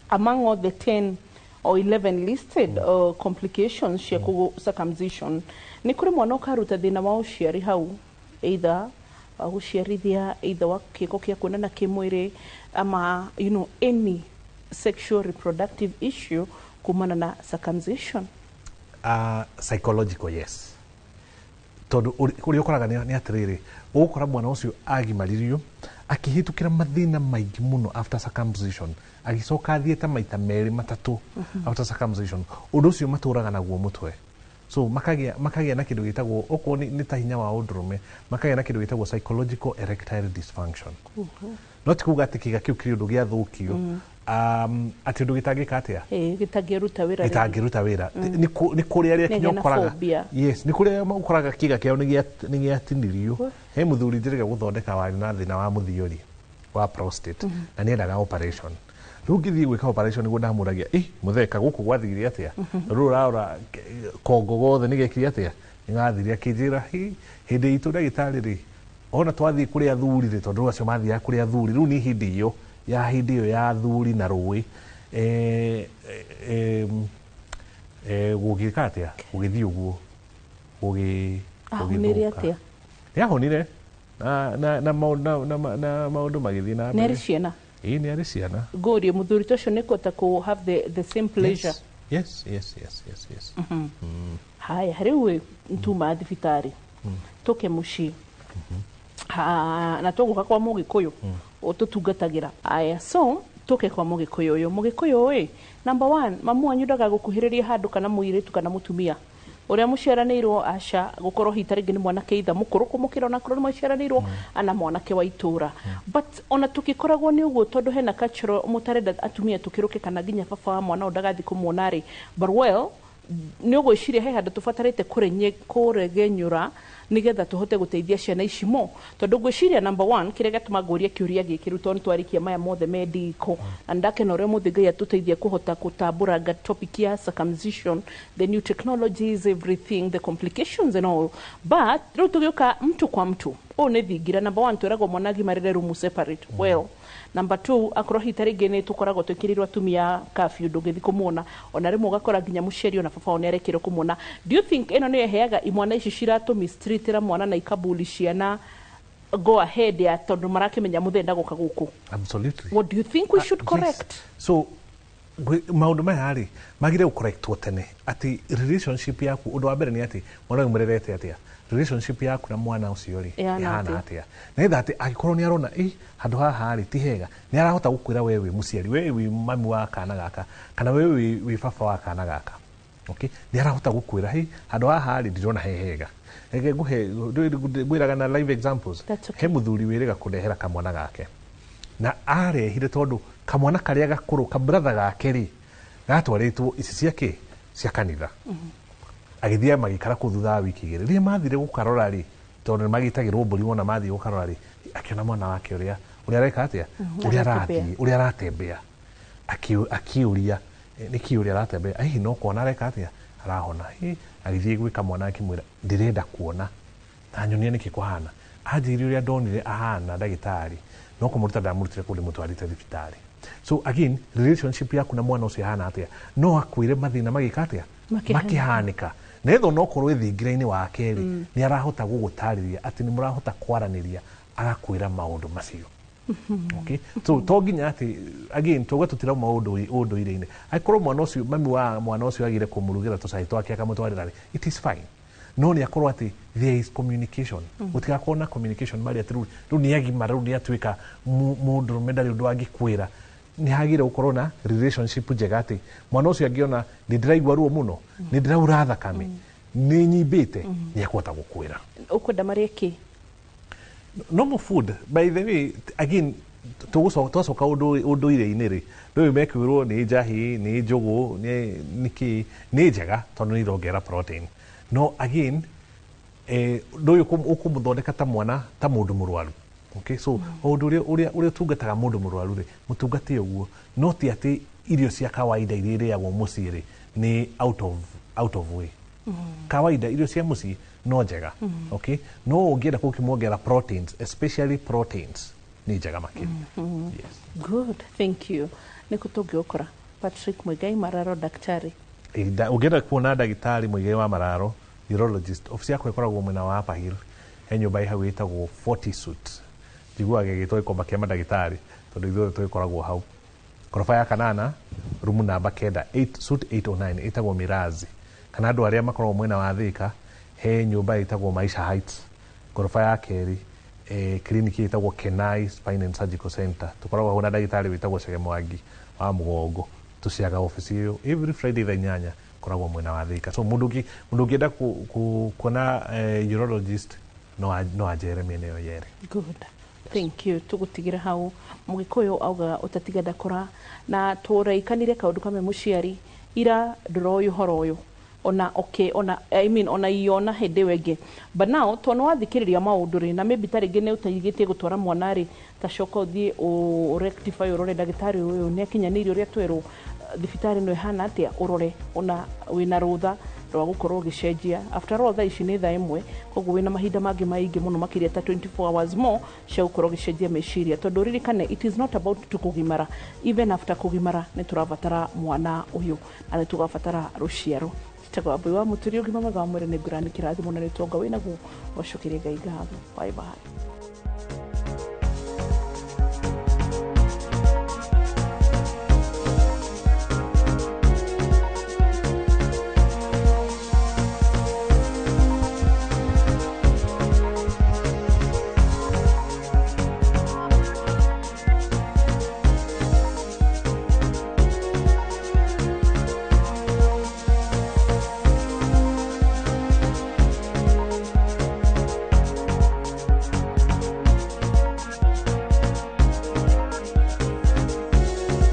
among all the 10 or 11 listed complications cia circumcision, nĩ kũrĩ mwana ũkaruta thĩna wa ũciari hau, either wa gũciarithia, either wa kĩko kĩa kuonana kĩmwĩrĩ, ama any sexual reproductive issue kumana na circumcision? Psychological, yes, tondũ ũrĩa ũkoraga nĩ atĩrĩrĩ, ũgũkora mwana ũcio agimaririo akĩhĩtũkĩra mathĩna maingĩ mũno after circumcision, agĩcoka athiĩte maita merĩ matatũ after circumcision, ũndũ ũcio matũraga naguo mũtwe. So makagĩa na kĩndũ gĩtagwo, okorwo nĩ ta hinya wa ũndũrũme, makagĩa na kĩndũ gĩtagwo psychological erectile dysfunction. No ti kuga atĩ kĩga kĩu kĩrĩ ũndũ gĩathũkio, atĩ ũndũ gĩtangĩka atĩa? Ĩ, gĩtangĩruta wĩra rĩngĩ. Gĩtangĩruta wĩra. Nĩ kũrĩ arĩa Nĩ kinya agĩa na ũkoraga phobia. Yes, nĩ kũrĩ ũkoraga kĩga kĩao nĩ gĩatinirio. He mũthuri njĩrĩga gũthondeka warĩ na thĩna wa mũthiori wa prostate, na nĩendaga operation. Rĩu ngĩthiĩ gwĩka operation nĩguo ndamũragia, ĩ mũtheka gũkũ gwathire atĩa? Rĩu ũrarora kongo gothe nĩ gekire atĩa, nĩ gathire. Akĩnjĩra, "Hi, hĩndĩ itũ ndagĩtarĩ rĩ, ona twathiĩ kũrĩ athuri rĩ, tondũ rĩu acio mathiaga kũrĩ athuri, rĩu nĩ hĩndĩ ĩyo ya hĩndĩ ĩyo ya athuri na rũĩ, gũgĩka atĩa, gũgĩthiĩ ũguo Ahonire gũgĩthũka." atĩa? Nĩ ahonire na maũndũ magĩthiĩ na Nĩ mbere. arĩ ciana? Ĩĩ, nĩ arĩ ciana. Ngũrie, mũthuri ta ũcio nĩ kũhota kũ have the same pleasure? Yes. Haya, rĩu ĩ, ntuma thibitarĩ, tũke mũciĩ. Na tũgũka kwa mũgĩkũyũ ũtũtungatagĩra. Aya, so tũke kwa mũgĩkũyũ ũyũ. Mũgĩkũyũ ĩ, number one, mamu wanyu ndagagũkuhĩrĩria handũ, kana mũirĩtu kana mũtumia ũrĩa mũciaranĩirwo, aca gũkorwo hita rĩngĩ nĩ mwanake itha mũkũrũ kũmũkĩra, onakorwo nĩ mũciaranĩirwo ana mwanake wa itũra. But ona tũkĩkoragwo nĩ ũguo, tondũ hena cultural mũtarenda atumia tũkĩrũke, kana nginya baba wa mwana ũyũ ndagathiĩ kũmuona rĩ, but well, nĩ ũgwĩciria he handũ tũbatarĩte kũregenyũra nĩgetha tũhote gũteithia ciana ici mo? Tondũ ngwĩciria number one, kĩrĩa gĩatũma ngũrie kĩũria gĩkĩ rĩu, tondũ nĩtwarĩkia maya mothe mendiko, na ndakena ũrĩa mũthĩ Ngai atũteithia kũhota gũtambũranga topic ya circumcision, the new technologies, everything, the complications and all. But rĩu tũgĩũka mtu kwa mtu, ũũ nĩ thingira. Number one, twĩragwo mwana agimarĩre room separate. Well, number two, akorwo hita rĩngĩ nĩ tũkoragwo twĩkĩrĩirwo atumia curfew, ndũngĩthiĩ kũmuona, ona rĩmwe ũgakora nginya mũciari ona baba wao nĩ arekĩrwo kũmuona. Do you think ĩno nĩyo ĩheaga imwana ici ciratũmistreatĩra mwana na ikabuli ciana go ahead ya tondũ marakĩmenya mũthee ndagũka gũkũ? Absolutely. What do you think we should correct? Yes. So maũndũ maya rĩ, magire gũcorrectwo tene, atĩ relationship yaku, ũndũ wa mbere nĩ atĩ mwana ũyũ mũrerete atĩa, relationship yaku na mwana ũcio rĩ ĩhana ĩhana atĩa? Atĩa, nĩgetha atĩ angĩkorwo nĩ arona ĩ handũ haha rĩ ti hega, nĩ arahota gũkwĩra, we wĩ mũciari, we wĩ mami wa kana gaka, kana we wĩ baba wa kana gaka. Okay, nĩ arahota gũkwĩra, "Hĩ, handũ haha rĩ, ndirona he hega." Reke ngũhe, ngwĩraga na live examples. That's okay. He mũthuri wĩrĩga kũndehera kamwana gake, na arehire tondũ kamwana karĩa gakũrũ, kabratha gake rĩ, gatwarĩtwo ici cia kĩ cia kanitha. Agĩthiĩ magĩikara kũu. Thutha wa wiki 2, rĩrĩa mathire gũkarora rĩ, tondũ nĩ magĩtagĩrwo mbũri wona mathiĩ gũkarora rĩ, akĩona mwana wake ũrĩa areka atĩa, ũrĩa aratembea. Arathiĩ, ũrĩa aratembea. Akĩũria, "Nĩkĩ ũrĩa aratembea? Hihi no kuona areka atĩa, arahona?" Hi, agĩthiĩ gwĩka mwana, akĩmwĩra, "Ndĩrenda kuona na nyonia nĩkĩ kũhana." Anjĩire ũrĩa ndonire ahana ndagĩtarĩ no kũmũruta ndamũrutire kũu ndĩmũtwarĩte thibitarĩ. So again, relationship yaku na mwana ũcio ĩhana atĩa, no akwĩre mathĩna magĩka atĩa, Makĩhanĩka. Makĩhanĩka, netha onokorwo ĩ thingira-inĩ wake rĩ, nĩ arahota gũgũtarĩria atĩ nĩ mũrahota kwaranĩria, agakwĩra maũndũ macio. Okay, so to nginya atĩ again tuga tutirauma ũndũire-inĩ. Angĩkorwo mwana ũcio, mami wa mwana ũcio agire kũmũrugĩra tũcai twake akamũtwarĩra rĩ, it is fine, no nĩ akorwo atĩ there is communication. Gũtigakorwo na communication marĩ atĩ rĩu nĩ agimara, rĩu nĩ atuĩka mũndũrũme, ndarĩ ũndũ angĩkwĩra. Nĩ hagĩrĩire gũkorwo na relationship njega, atĩ mwana ũcio angĩona nĩ ndĩraigua ruo mũno, nĩ ndĩraura thakame, nĩ nyimbĩte, nĩ ekũhota gũkwĩra. Ũkwenda marĩe kĩ? Normal food. By the way, again, Twacoka ũndũire-inĩ rĩ, rĩu mekwĩrwo nĩ njahi, nĩ njũgũ, nĩ nĩkĩ, nĩ njega tondũ nĩ irongerera protein. No again, ndũyũ ũkũmũthondeka ta mwana, ta mũndũ mũrwaru. Okay, so ũndũ ũrĩa ũtungataga mũndũ mũrwaru rĩ, mũtungate ũguo, no ti atĩ irio cia kawaida iria irĩagwo mũciĩ rĩ nĩ out of way. Kawaida irio cia mũciĩ no njega. Okay, no ũngĩenda gũkĩmuongerera proteins, especially proteins, nĩ njega makĩria. Yes. Good, thank you. Nĩ kũ tũngĩgũkora, Patrick Muigai Mararo, daktari? Ũngĩenda kuona ndagĩtarĩ Muigai wa Mararo, urologist, obici yakwa ĩkoragwo mwena wa Upper Hill, he nyũmba ĩ hau ĩtagwo 40 Suite. Njiguaga ĩgĩtwo gĩkomba kĩa mandagĩtarĩ tondũ ithuothe tũgĩkoragwo hau, koroba ya kanana, rumu namba 9, 8, suite 809, ĩtagwo Mirazi. Kana andũ arĩa makoragwo mwena wa Thika, he nyũmba ĩtagwo Maisha Heights, ngoroba ya kerĩ, kiriniki ĩtagwo Kenai Spine and Surgical Center. Tũkoragwo hau na ndagĩtarĩ wĩtagwo Chege Mwangi wa mũgongo. Tũciaga obici ĩyo every Friday thaa 8. Koragwo mwena wa Thika. So mũndũ ũngĩenda kuona urologist no anjere mĩena ĩyo yerĩ. Good, thank you. Tũgũtigĩra hau. Mũgĩkũyũ augaga ũtatiga ndakũra, na tũraikanire kaũndũ kamwe. Mũciari ira ndũroĩ ũhoro ũyũ ona, okay, ona, I mean, ona iona hĩndĩ ĩyo ĩngĩ, but now tondũ nĩwathikĩrĩria maũndũ rĩ, na maybe ta rĩngĩ nĩ ũtaigĩtie gũtwara mwana rĩ, ta coka ũthiĩ ũ rectify, ũrore ndagĩtarĩ ũyũ nĩ akinyanĩirie ũrĩa twerwo, thibitarĩ ĩno ĩhana atĩa, ũrore ona wĩna rũtha rwa gũkorwo ũgĩcenjia. After all, thaa ici nĩ thaa 1, koguo wĩna mahinda mangĩ maingĩ mũno makĩria ta 24 hours more cia gũkorwo ũgĩcenjia meciria, tondũ ũririkane it is not about tu kũgimara. Even after kũgimara, nĩ tũrabatara mwana ũyũ na nĩ tũgabatara rũciaro. Njĩtagwo Wambui wa Mũturi. Ũgima mwega wa mwĩrĩ nĩ ngũrani, kĩrathimo na rĩtonga wĩnaguo, wacokerie Ngai ngatho. Bye bye.